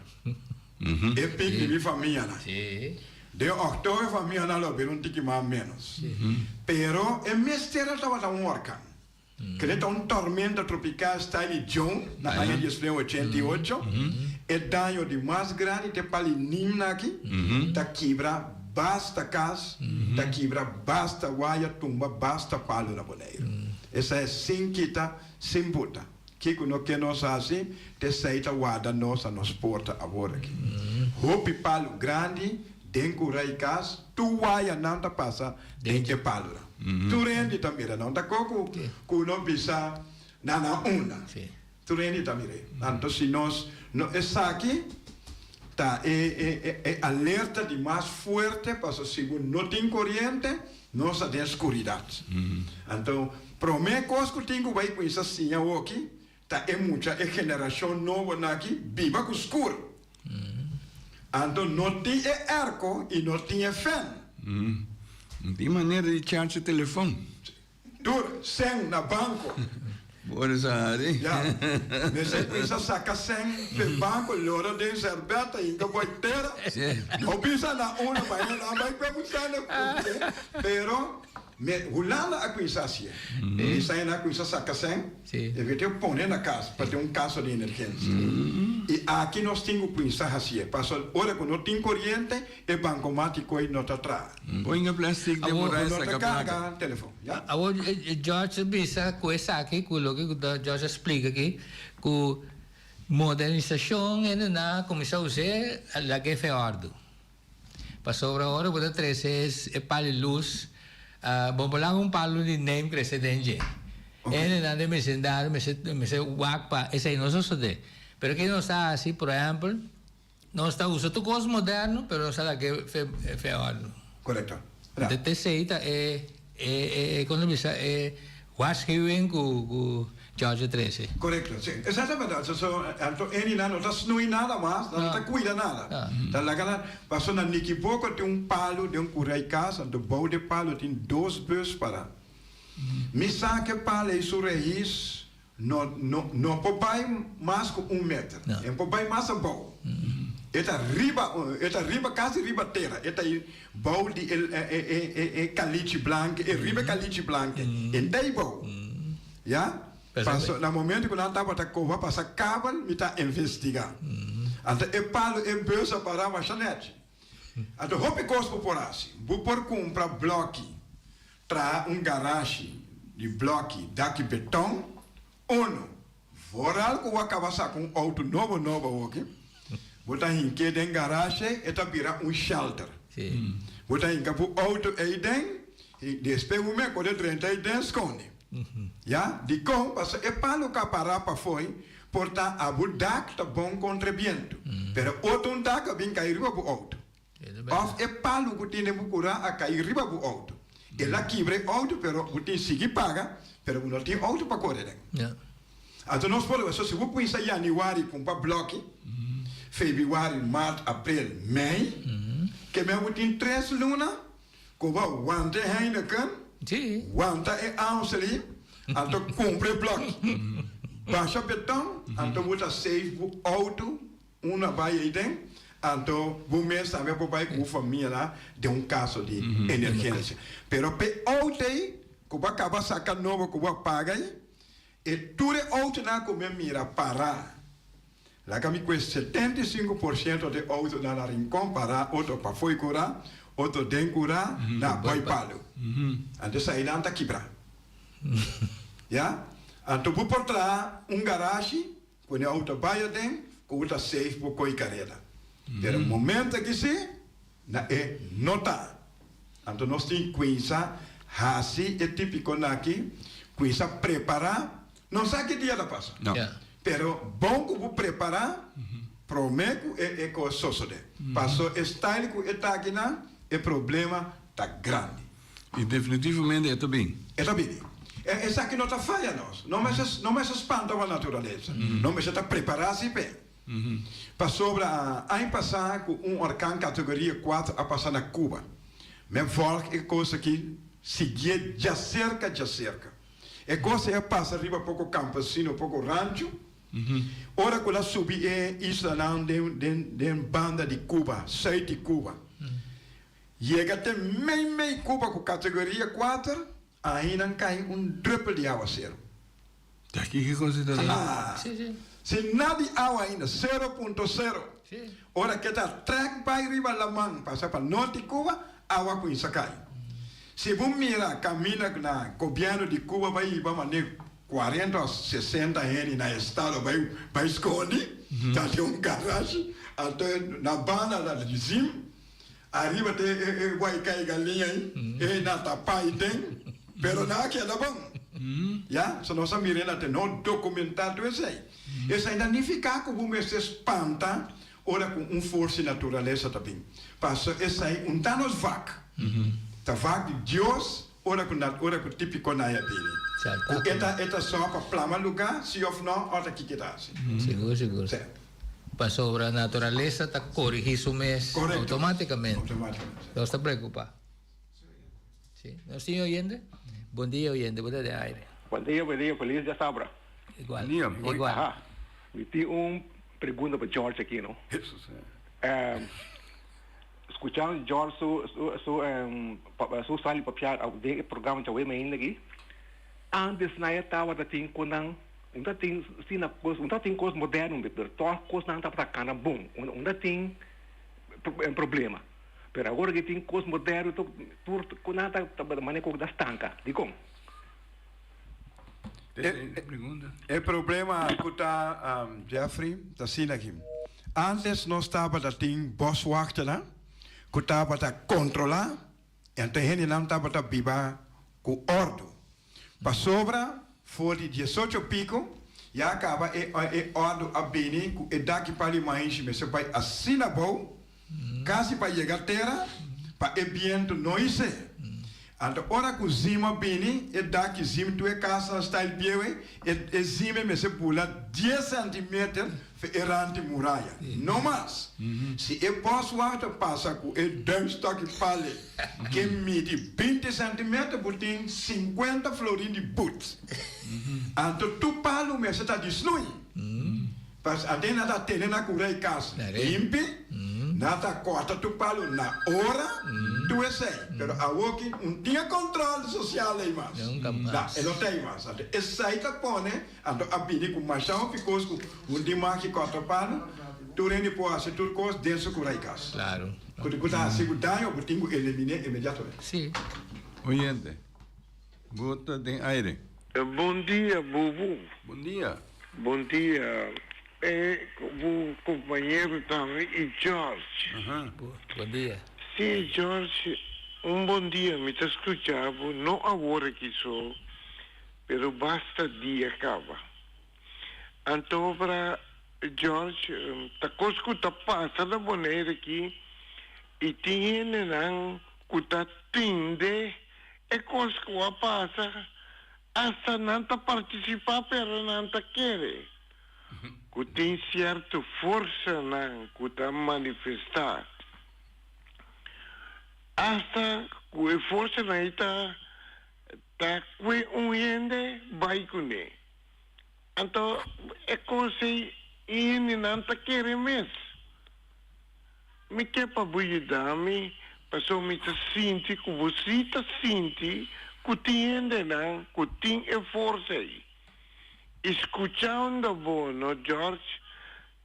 E pik di mi famianan. Den òktober e famianan lo bira un tiki mas ménos. Pero e mester a tabata un orkan. Kende ta un tormenta tropical style Joan na aña 1988. E daño di mas grandi te pali Nimna aki, ta kibra basta kas, ta kibra basta waya, tumba basta palu na Boneiru. Esei sin kita, sin buta. Kiko no ke nos hasi, t'esei ta warda nos na nos porta awor aki. Hopi palu grandi den kura i kas, tur wayanan ta pasa den e palunan. Tur hende ta mira nan. Ta ko ku ku no bisa na nan unda. Tur hende ta mir'é. Anto si nos no esaki ta e e e alerta di mas fuerte pasobra si bo no tin koriente nos ta den skuridat. Anto promé kos ku tin ku bai kuminsá siña awoki ta e mucha e generashon nobonan aki biba ku skur. Anto no tin e airco y no tin e fan. No tin manera di charge telefon. Tur sen na banco. Bo ora sa hari. Ya. Mester cuminsa saca sen p'e banco lora den serbeta y inca boy tera. No bisa na uno pa hende nan bay cue busca na cumple. Pero Me Hulanda a cuminsa hacié. Mi sa a cuminsa saca cen, e wete a pone na cas pa tin un caso di emergencia. Y aki nos tin cu cuminsa hacié, pasobra ora cu no tin coriente, e bancomatico ey no ta traha. Boinga plastic den Awor, bo No ta saca placa. carga telefon, ya. Awor George a bisa cu esaki, cu loke cu George a splica aki, cu modernisacion hende nan a cuminsa us'é laga e fe ordo. Pasobra ora bo ta trece e pal di luz, bo por laga un palu di neem crece den dje. Hendenan den vecindario mester mester wak pa esey no sosode. Pero ke nos ta haci, por ehempel, nos ta usa tur cos moderno, pero nos ta laga e fe ordo. Correcto. Te esey ta e E, e, kon ta bisa, e waarschuwing ku, ku George a trese. Korekto, si. Exactamente. So, so, anto eninan no ta snui nada mas, nan no ta kuida nada. Ta laga nan, pasobra na Nikiboko tin un palu den un kurai kas, anto bou di e palu tin dos bus pará. Mi sa ku e palu ei su raís No, no, no por bai mas ku un meter. No. E por bai mas abou. E ta riba, e ta riba, kasi riba tera. E ta bou di e, e, e, e, e kalichi blanke, e riba e kalichi blanke. E ta ei bou. Ya? Perfecto. Paso, na momento ku nan tabata koba pasa kabel, mi ta investigá. Anto e palu, e bus a para masha nèchi. Anto hopi kos bo por hasi. Bo por kumpra blòki, traha un garashi di blòki, daki beton, unu. Vooral ku bo a kaba saka un outo nobo nobo awoki, bo ta hink'é den garashe, e ta bira un shelter. Bo ta hinka bo outo ei den, i despues bo mekor e drenta ei den skonde. Ya? Dikon? Pasobra e palu ku a para pafoi Por ta abo dak ta bon kontra e bientu, pero otro un dak a bin kai riba bo outo. Òf e palu ku tin den bo kurá a kai riba bo outo. El a kibra e outo, pero bo tin sigui paga, pero bo no tin outo pa kore den. Anto nos por so si bo kuminsá yanüari kumpra blòki, febrüari, mart, aprel, mei, ke men bo tin tres luna ku bo wanta e Heineken, wanta e Amstel, anto kumpra e blòki. Basha beton, anto bo ta safe bo outo una bai eiden, anto bo mes tambe por bai ku bo famianan den un kaso di emergensia. Pero p'e outo ei ku bo a kaba saka nobo ku bo a paga ei, e tur e outonan ku mi a mira pará, Laga mi kue 75% di outonan na Rincon pará, otro pafó i kurá, otro den kurá, na boi palu. Anto esainan ta kibrá. Ya? Anto bo por traha un garashi ku e outo bai aden, ku bo ta safe bo koi kareda. Pero momento aki si, na e no ta. Anto nos tin kuinsa hasi e tipikonan aki, kuinsa prepará. No sa ki dia ta pasa. No. Pero bon ku bo prepará promé ku e e kos sosodé. Paso e style ku e ta akinan. E problema ta grandi. I definitivamente e ta bin. E ta bini. E esaki no ta faya nos. No mester no mester spanta pa naturalesa. No mester ta prepará si p'e. Pasobra aña pasá ku un orkan kategoria kuater a pasa na Cuba. Men vòlg e kos aki siguié djaserka djaserka. E kos ei a pasa riba poko kampesino, poko rancho. Ora ku el a subi e islanan den den den banda di Cuba, sùit di Cuba. Yega te meimei Cuba ku kategoria kuater, ahinan kai un druppel di awaseru. Ta kiko kos di ta Ah, sin nada di awa ainda, sero punto sero. Ora ke ta trek bai riba laman pasa pa nort di Cuba, awa kuinsa kai. Si bo mira kaminda na gobièrnu di Cuba bai hiba mane kuarenta o sesenta hende na estado bai bai skondi, ta den un garashi, anto na banda di zim. Ariba te e e guai kai galiña ei, e na tapa ei den, pero nan a keda bon. Ya, so nos a mira na te no documentá tur esei. Esei ta nifiká ku bo mester spanta ora ku un forsa di naturalesa ta bin. Paso esei un ta nos vak. Ta vak di Dios ora ku na ora ku tipiko nan a bini. Ku e ta e ta sò pa plama lugá, si òf no, òf ta kiko e ta hasi. Sigur, sigur. Pasobra naturalesa ta corigi su mes automaticamente. Nos ta preocupa. Si. Nos tin oyente? Bon dia oyente, bo ta den aire. Bon dia, bon dia, feliz dia sabra. Igual, igual. Aha, mi tin un pregunta pa George aki no. Scuchando George su su su su sali papia den e programa djawe mainta aki, antes nan e tabata tin cu nan Un ta tin asina kos, un ta tin kos moderno pero tòg kosnan tabata kana bon, un ta tin problema. Pero awor ke tin kos moderno tur tur nan ta manera ku ta stanka. Dikon? E problema ku ta Jeffrey ta asina aki. Antes nos tabata tin boswachternan ku tabata kontrolá i anto e hendenan tabata biba ku òrdu. Pasobra for di diesocho piko ya kaba e e òrdu a bini ku e daki pa di maishi mester bai asina abou, kasi pa yega tera, pa e bientu no his'é. Anto ora ku zim a bini, e daki zim tur e kasnan style bieu ei, e e zim ei mester bula dies sentimeter fe e rant di muraya, no mas. Si e bòswachter pasa ku e duimstok i pale ke midi binti sentimeter, bo tin sinkuenta florin di but. Anto tur palu mester ta di snui. Pas aden nan ta tene na kura e kas limpi, nan ta kòrta tur palu na ora, tur esei. Pero awoki un tin e kòntròl sosial ei mas. Na, e no ta ei mas. Anto esei ta pone Anto a bini ku masha hopi kos ku un di maki kòrta panu, tur hende por hasi tur kos den su kura i kas. Claro. Ku ku ta hasi ku daño bo tin ku eliminé inmediatamente. Sí. Oyente, bo ta den aire. Bon dia Bubu. Bon dia. Bon dia e bo compañero tambe y George. Aha. Bon dia. Si George un bon dia mi ta scucha bo no awor aki so. Pero basta dia caba. Anto bra George, ta cos cu ta pasa na Bonaire aki y tin hendenan cu ta tende e cos cu a pasa, hasta nan ta participa pero nan ta kere cu tin cierto forsanan cu ta manifesta. Hasta cu e forsanan ey ta. Ta kue un hende bai kuné. Anto e kos ei e hendenan ta kere mes. Mi ke pa bo yuda mi, pasobra mi ta sinti ku bo si ta sinti ku tin hendenan ku tin e forsa ei. I skuchando bo, no George,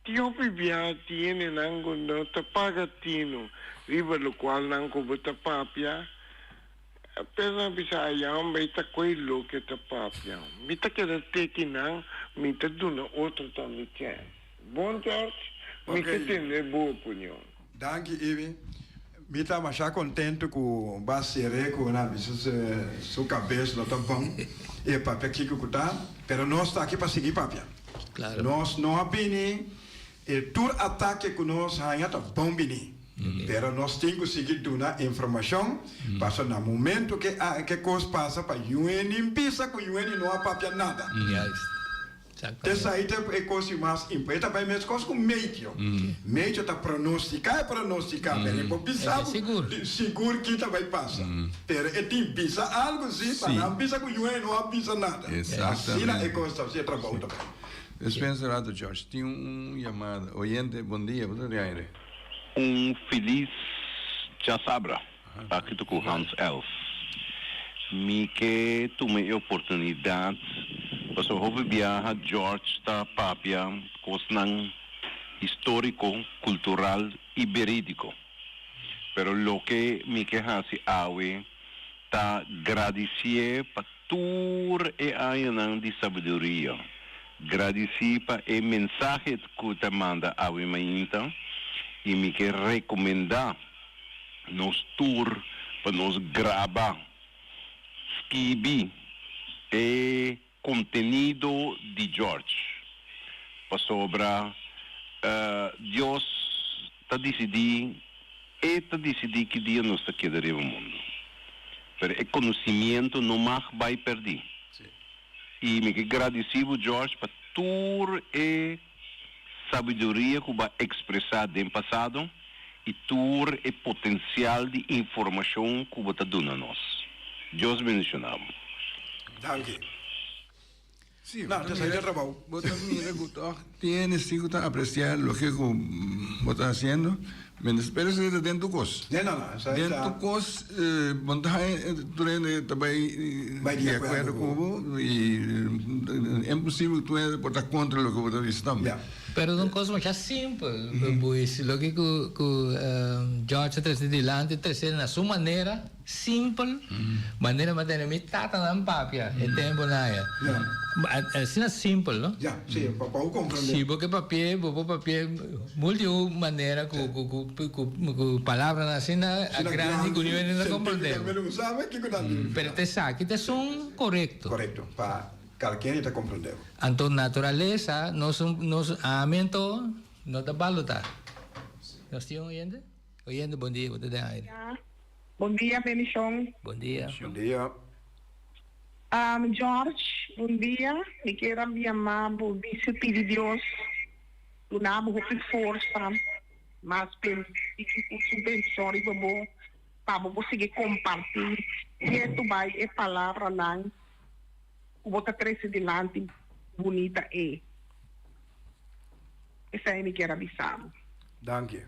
tin hopi biaha tin hendenan ku no ta paga tinu riba lokual nan ku bo ta papia. Apenas a bisa aya homber ei ta koe loke ta papia. Mi ta keda teki nan, mi ta duna otro tambe chèns. Bon George, mi ke tende bo opinion. Danki Ivi. Mi ta masha contento cu bo a cere cu nan bisa su cabes no ta bon y e papia kico cu ta, pero nos ta aki pa sigui papia. Nos no a bini, e tur atake cu nos haya ta bon bini. Pero nos tin ku sigui duna informashon paso na momento ke ke kos pasa pa yueni bisa ku yueni no a papia nada. Esei ta e kos di mas impo. E ta bai meskos ku meteo. Meteo ta pronostika e pronostika pero e por bisa bo sigur ki ta bai pasa. Pero e tin bisa algu si pa nan bisa ku yueni no a bisa nada. Asina e kos ta, asina e trabou ta bai. Despensa rato George, tin un yamada. Oyente, bon dia, bo ta di aire. Un felis djasabra aki ta ku Hans Els. Mi ke tuma e oportunidat pasobra hopi biaha George ta papia kosnan históriko, kultural i berídiko. Pero loke mi ke hasi awe ta gradisié pa tur e añanan di sabiduria. Gradisí pa e mensahe ku ta manda awe mainta i mi ke rekomendá nos tur pa nos graba, skibi e kontenido di George. Pasobra Dios ta disidí, E ta disidí ki dia nos ta keda riba mundu. Pero e konosimiento no mag bai pèrdí. I mi ke gradisí bo, George, pa tur e sabiduria ku bo a ekspresá den pasado i tur e potensial di informashon ku bo ta duna nos. Dios bendishoná bo. Danki. Sí, No, bo ta esei ta mira, trabou. bo ta mira ku tòg tiene si ku ta apresiá loke ku bo ta hasiendo, mientras pero esei ta den tur kos. Nee, no, no, esei Den ta. tur kos bo no ta haña tur hende ta bai Bai di di akuerdo akuerdo ku ku bo i imposibel ku tur hende por ta kontra loke bo ta bisa tambe. Ya. Pero ta un kos masha simpel, Buis, loke ku ku George a trese dilanti, trese na su manera. Simpel, manera mi a tende mi tatanan papia e temponan aya. Asina simpel, no? Ya, si, pa bo comprende. Si bo ke papi'é, bo por papi'é multi un manera ku ku ku palabranan asina grandi ku niun hende ta comprende. Pero ta esaki ta esun korekto. Korekto, pa kalken ta comprende bo. Anto naturalesa nos nos ami anto no ta balotá. Nos tin un oyente? Oyente, bon dia, bo ta den aire. Bon dia Benishon. Bon dia. Bon dia. George, bon dia. Mi kier a yama bo bisa pidi Dios duna bo hopi forsa, mas sigui ku su bendishon riba bo pa bo por sigui komparti ketu bai e palabranan ku bo ta trese dilanti bunita ei. Esei mi kier a bisa bo. Danki.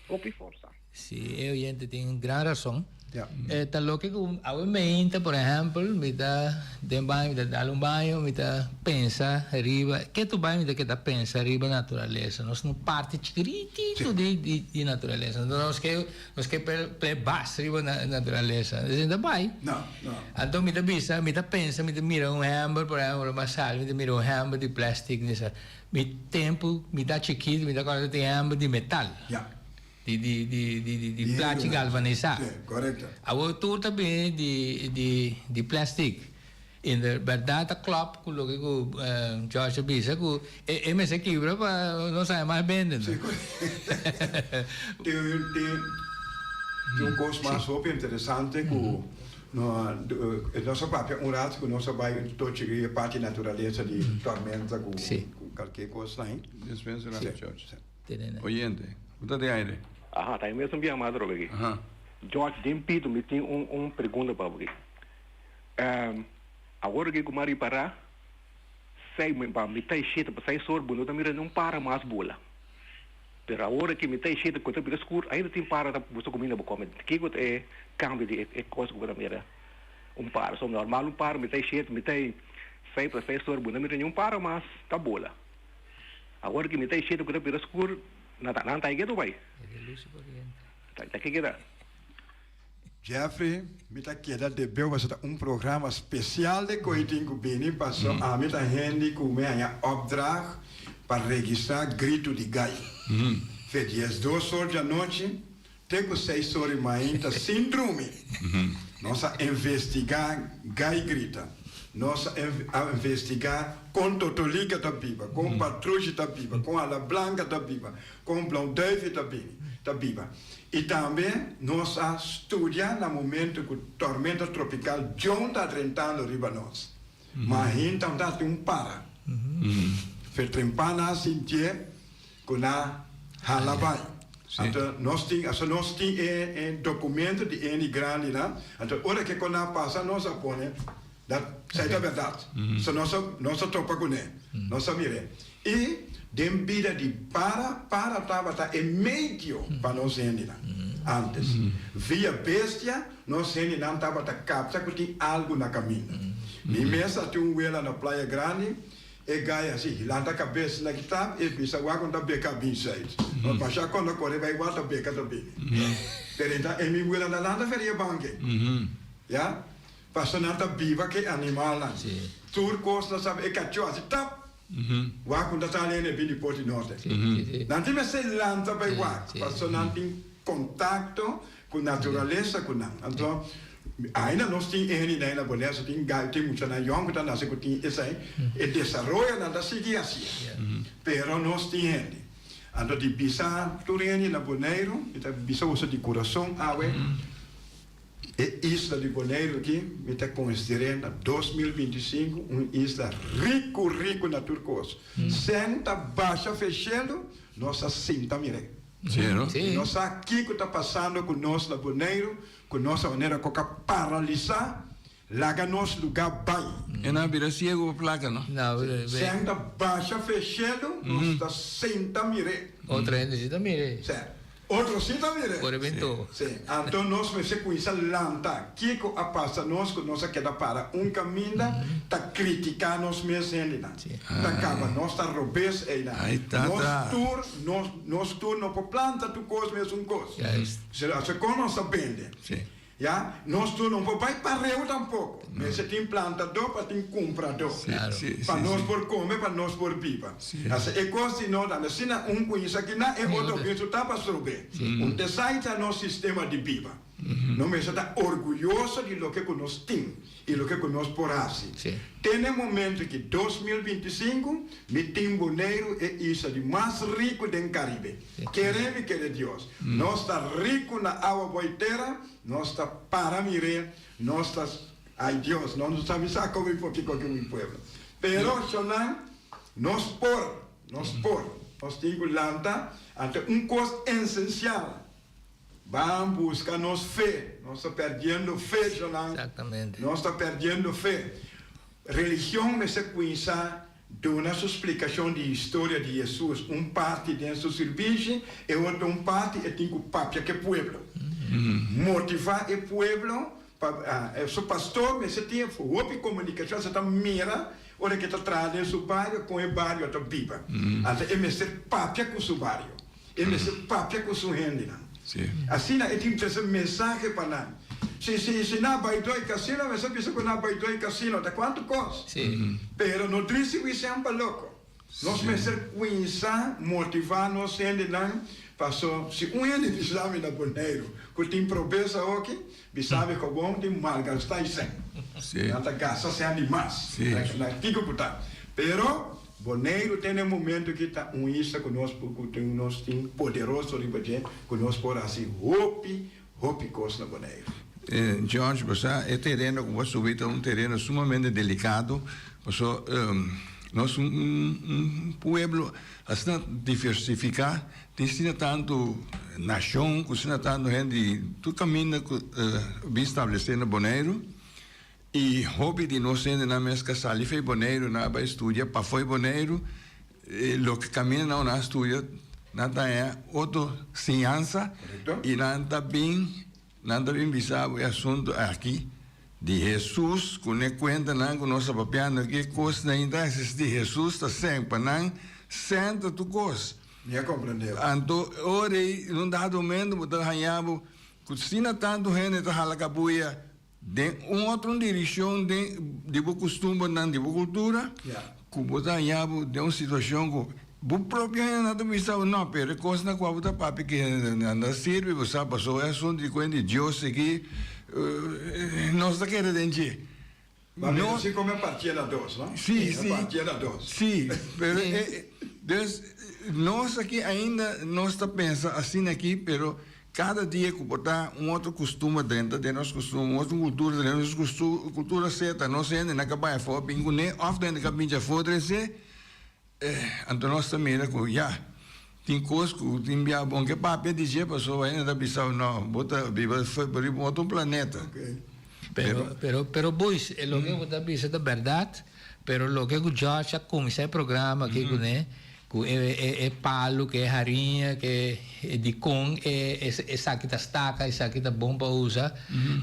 Hopi forsa. Si, e oyente tin gran rason. Ja. E ta loke ku awe meinta, por ehèmpel, mi ta den baño, mi ta dal un baño, mi ta pensa riba, ke tu bai mi ta keda pensa riba naturalesa. Nos no parti chikiritito di di di naturalesa. Anto nos ke nos ke play bas riba naturalesa. Esei no ta bai. No, no. Anto mi ta bisa, mi ta pensa, mi ta mira un hèmber, por ehèmpel, ora mi a sali mi ta mira un hèmber di plastic, mi sa. Mi tempu mi ta chikito mi ta kòrda tin hèmber di metal. Ja. Di di di di di di plachi galvanisá. Sí, korekto. Awor tur ta bini di di di plastic. In de bèrdat ta klòp ku loke ku George a bisa ku e e mester kibra pa nos haña mas bende no. Sí, korekto. Tin tin tin un kos mas hopi interesante ku No, nos a papia un rato ku nos a bai tochi e parti naturalesa di tormenta ku kalke kos nan. Despues un rato George. Oyente, bo ta den aire? Aha, ta e mesun biaha mas atrobe aki. George, den pito mi tin un un pregunta pa bo aki. Awor aki ku mi a ripará, sei pa mitá e shete pa seis or bo no ta mira niun para mas bula. Pero awor aki mi ta e shete ku ta bira skur ainda tin para ta buska kuminda bo kome. Kiko ta e kambio di e kos ku bo ta mira un para? So normal un para mi ta e shete mi ta e sei pa seis ora bo no mira niun para mas ta bola. Awor aki mi ta e shete ku ta bira skur nan ta nan ta e geto bai. Ta ke keda? Jeffrey, mi ta keda debeu pasobra ta un programa special de koe tin ku bini paso ami ta hende ku mi haña opdracht pa registra gritu di gai. Fe diesdos or djanochi te ku seis or di mainta sin drumi. Nos a investiga gai grita. Nos a investigá kon Totolika ta biba, kon Patrushi ta biba, kon Ala Blanka ta biba, kon Blauwduifje ta bini, ta biba. I tambe nos a studia na momento ku tormenta tropikal John ta drentando riba nos. Ma hinta un ta tin un para. Fertrempa nan a sintié ku nan hala bai. Anto nos tin, aso nos tin e e documento di eni grandinan, anto ora ke kon a pasa nos a pone dat esei ta bèrdat. So nos a nos a topa kuné, nos a mir'é. I den bida di para, para tabata e medio pa nos hendenan antes. Via bestia nos hendenan tabata kapta ku tin algu na kaminda. Mi mes a tin un wela na Playa Grandi. E gai hasi hilanta kabes na kitab e bisa wak un ta beka bin seit. No pasha kondo kore bai wak ta beka ta bini. Pero e ta e mi wela na lanta feria banke. Ya. Paso nan ta biba ke animalnan. Tur kos nan sabi e kacho hasi tap. Wak un ta sali ene bini poti norte. Nan tin mester lanta bai wak paso nan tin kontakto Ku naturalesa ku nan. Anto, ainda nos tin e hendenan na Bonaire, tin gai, tin muchanan yòn ku ta nase ku tin esei, e desaroyonan ta sigui hasié. Pero nos tin hende. Anto di bisa tur hende na Boneiru, mi ta bisa boso di kurason awe, e isla di Boneiru aki mi ta konsider'é na 2025 un isla riku riku na tur kos. Sèn ta basha fe shelu, nos ta sinta mir'é. Sí, no? Mi no sa kiko ta pasando ku nos na Boneiru, ku nos a manera ku ka paralisá, laga nos lugá bai. E nan a bira siego pa plaka, no? Sèn ta basha fe shelu, nos ta sinta mir'é. Otro hende si ta mir'é. Sè. Otro si ta mir'é. Por e bento. Sí. Anto nos mester kuminsá lanta. Kiko a pasa nos ku nos a keda para un kaminda ta kritiká nos mes hendenan? Ta kaba nos ta robes einan. Nos tur nos nos tur no por planta tur kos mesun kos. Asina kon nos ta bende? Ya, nos tur no por bai pareu tampoko. Mester tin plantadó pa tin kumpradó. Pa nos por kome, pa nos por biba. Asina e kos di nos ta. Asina un kuinsa kinan e otro bin su tapa strob'é. Un tesai ta nos sistema di biba. Nos mester ta orguyoso di loke ku nos tin i loke ku nos por hasi. Te na e momento ki 2025 mi tin Boneiru e isla di mas riku den Karibe. Kere mi kere Dios. Nos ta riku na awa boi tera, nos ta para mir'é, nos ta, ay Dios, nos no sa bisa komo i por kiko ki mi pueblo. Pero, shonnan, nos por, nos por. Nos tin ku lanta ante un kos ensensial. Ban busca nos fe. Nos ta perdiendo fe, Jonan. Exactamente. Nos ta perdiendo fe. Religion mester cuinsa duna su splicacion di historia di Jesus. Un parti den su sirbishi, e otro un parti e tin cu papia cu e pueblo. Motiva e pueblo pa su pastor mester tin hopi comunicacion, se ta mira ora ke ta traha den su bario con e bario ta biba. Anto e mester papia cu su bario. E mester papia ku su hendenan. Asina e tin trese mensahe pa nan. Si si si nan bai doi kasino, mester bisa ku nan bai doi kasino, ta kuantu kos. Pero no trisi wi semper loko. Nos mester kuminsá motivá nos hendenan paso si un hende bisa mi na Boneiru ku tin probesa hoki, bisa mi kobon tin malgastá i sèn. Nan ta gasta sèn di mas. Na kiko ku ta. Pero Boneiru te na e momento aki ta un isla ku nos por ku tin nos tin poderoso riba dje ku nos por hasi hopi hopi kos na Boneiru. George, bo sa e tereno ku bo a subi ta un tereno sumamente delikado paso nos un un pueblo asina diversifiká tin asina tantu nashon ku asina tantu hende di tur kaminda ku bin stablesé na Boneiru. I hopi di nos hendenan mes ka sali fo'i Boneiru, nan a bai studia pafoi Boneiru, loke kaminda nan a studia nan ta haña otro siñansa i nan ta bin nan ta bin bisa bo e asuntu aki di Hesus ku ne kuentanan ku nos ta papiando aki e kosnan ei ta eksistí Hesus ta sèn pa nan sèn ta tur kos. Mi a komprendé. Anto ora ei in un dado momento bo ta haña bo ku asina tantu hende ta hala kabuya. Den un otro direccion den di bo custumbernan, di bo cultura, cu bo ta haña bo den un situacion cu bo propio hendenan ta bisa bo, no, pero e cosnan cu abo ta papia ki nan ta sirbi, bo sa, pasobra e asunto di cuenta di Dios aki, nos ta kere den dje. Ma mi no si come partié na dos, no? Sí, sí. Partié na dos. Sí, pero eh, dus nos aki ainda nos ta pensa asina aki, pero cada dia cu por ta un otro costumber drenta den nos costumber, un otro cultura drenta nos cultura, sea ta nos hende nan ka bai afó bin cune of hende ka binchi afó trece, Anto nos ta mira ku ya, tin kos ku tin bia bon ke papia di dje pasobra hende ta bisa no, bo ta biba riba un otro planeta. Pero, pero, pero boys, e loke bo ta bisa ta bèrdat, pero loke ku George a kuminsá e programa aki kuné, ku e e e palu, ku e hariña, ku e dikon e esaki ta staka, esaki ta bon pa usa,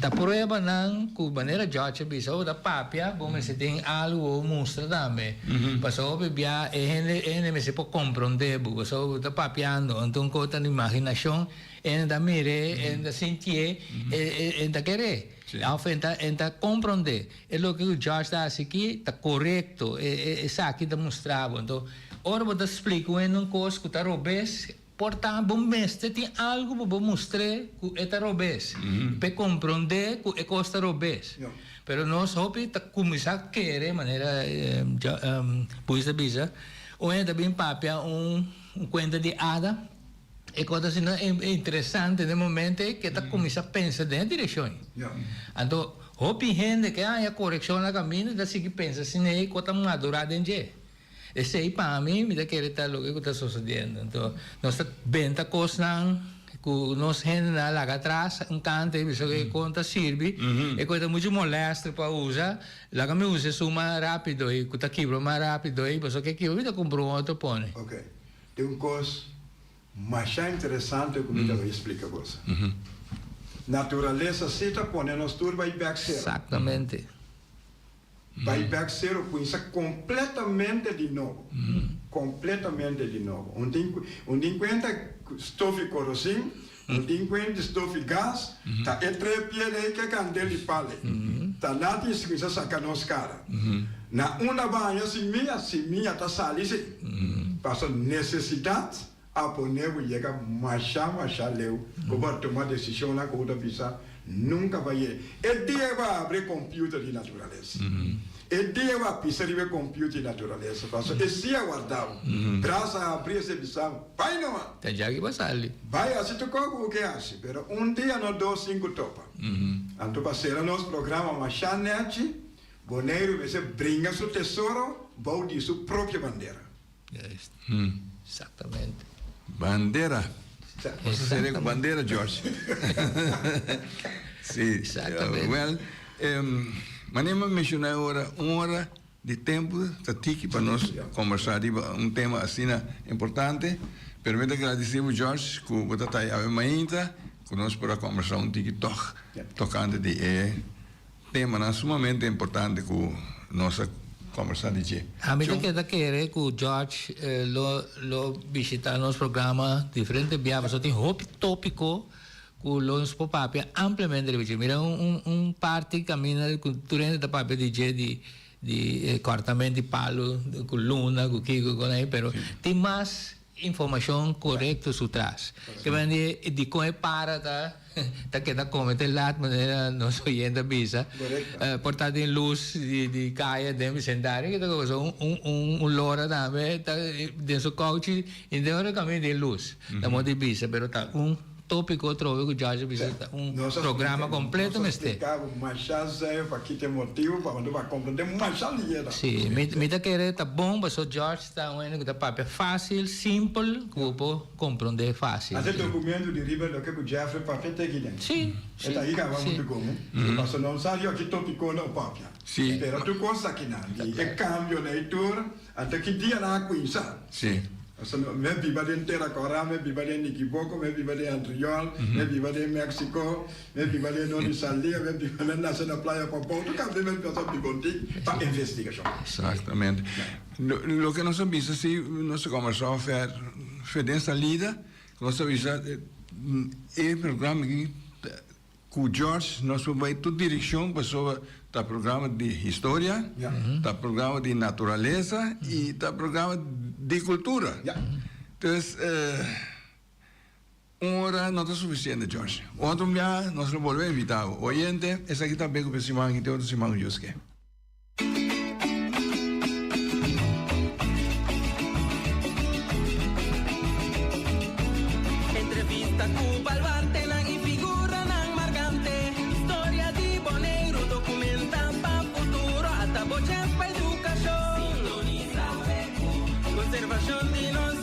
ta pruebanan ku manera George a bisa, bo ta papia, bo mester tin algu bo mustra tambe. Pasobra hopi bia e hende e hende mester por komprondé bo, pasobra bo ta papiando, anto un kos ta na imaginashon, e hende ta mir'é, e hende ta sintié, e hende ta ker'é. Òf e ta e ta komprondé. E loke ku George ta hasi aki ta korekto, e esaki ta mustra bo. Anto ora bo ta splika un hende un kos ku ta robes, Por ta bo mester tin algu pa bo mustr'é ku e ta robes, p'e komprondé ku e kos ta robes. Pero nos hopi ta kuminsá kere, manera Buis ta bisa, un hende ta bin papia un kuenta di ada, e kos ta asina interesante den e momento ei ku e ta kuminsá pensa den e direkshon ei. Anto hopi hende ke haña korekshon na kaminda ta sigui pensa asina ei ku ta madurá den dje. Esei pa mi, mi ta kere ta loke ku ta sosodiendo. Anto nos ta benta kosnan ku nos hendenan a laga atras un kante i bisa ku e kon ta sirbi, e kon ta muchu molèster pa usa, laga mi usa esun mas rápido i ku ta kibra mas rápido i pasobra ke kibra mi ta kumpra un otro pone. Ok, tin un kos masha interesante ku mi ta bai splika boso. Naturalesa si ta pone nos tur bai bèk sera. Exactamente. Bai bek sero cuinsa completamente di nobo. Completamente di nobo. Un tin un tin cuenta stofi corosin, un tin cuenta stofi gas, ta e tres piedra ei ke candel di pale. Ta na tin cuinsa saca nos cara. Na unda baña simia, simia ta sali si. Paso necesidad a pone bo yega masha masha leu ku bo a tuma desishonnan ku bo ta bisa nunka bai e. E dia bo a abri e computer di naturalesa. E dia bo a pisa riba e computer di naturalesa pasobra e si a warda bo. Brasa a abri esei bisa bo, bai numa! Ta djaki bo a sali. Bai hasi tur kos ku bo ke hasi, pero un dia no dos sin ku topa. Anto pa sera nos programa masha nechi, Boneiru mester bringa su tesoro bou di su propio bandera. Juist. Exactamente. Bandera. Nos a sere cu bandera, George. Sí. Exactamente. Well, manera mi a menciona e ora, un ora di tempo ta tiki pa nos conversa riba un tema asina importante. Pero mi ta gradici bo, George, cu bo ta ta awe mainta cu nos por a conversa un tiki tog tocante di e Temanan sumamente importante ku nos a kombersá di dje. Ami ta keda kere ku George lo lo bishitá nos programa diferente bia pasobra tin hopi tópiko ku lo nos por papia ampliamente riba dje. Mira un un un parti kaminda ku tur hende ta papia di dje di di e kòrtament di palu ku luna ku kiko ku konai pero tin mas Informashon korekto su tras. Ke men di dikon e para ta ta keda kome te lat manera nos oyente a bisa. Por ta den lus di di kaya den bisendario ke ta kosa un un un lora tambe ta den su kouchi i den ora kaminda den lus. Ta modo di bisa pero ta un Tópiko atrobe ku George a bisa ta un programa kompleto mester. Nos a splika bo masha zei pa kita e motibu pa bo a komprende masha lihe. Sí, mi ta kere ta bon pasobra George ta un hende ku ta papia fásil, simpel, ku bo por komprende fásil. Hasi dokumentu di riba loke ku Jeffrey papia te aki den. Sí, sí. E ta higaba muchu komo. Pasobra no sa yo ki tópiko no papia. Sí. Pero tur kos akinan di e kambio na e tur. Anto ki dia nan a cuinsa? Sí. Pasobra mi a biba den Tera Cora, mi a biba den Nikiboko, mi a biba den Antriol, mi a biba den Mexico, mi a biba den Noti Salia, mi a biba mi a nace na Playa Pabou, tur cambia mi a pasa bibonti pa investigacion. Exactamente. Loke nos a bisa si nos a conversa ofer fe den salida, nos a bisa e programa aki Ku George nos por bai tur direkshon pasobra ta programa di historia, ta programa di naturalesa i ta programa di kultura. Entonces un ora no ta sufisiente George. Otro biaha nos lo bolbe invita bo. Oyente, esaki ta be ku siman aki te otro siman ku Dios ke. ku baluartenan i figuranan markante. Historia di Boneiru dokumentá pa futuro. Ata bo chèns pa edukashon. Sintonisá BQ. Konservashon di nos.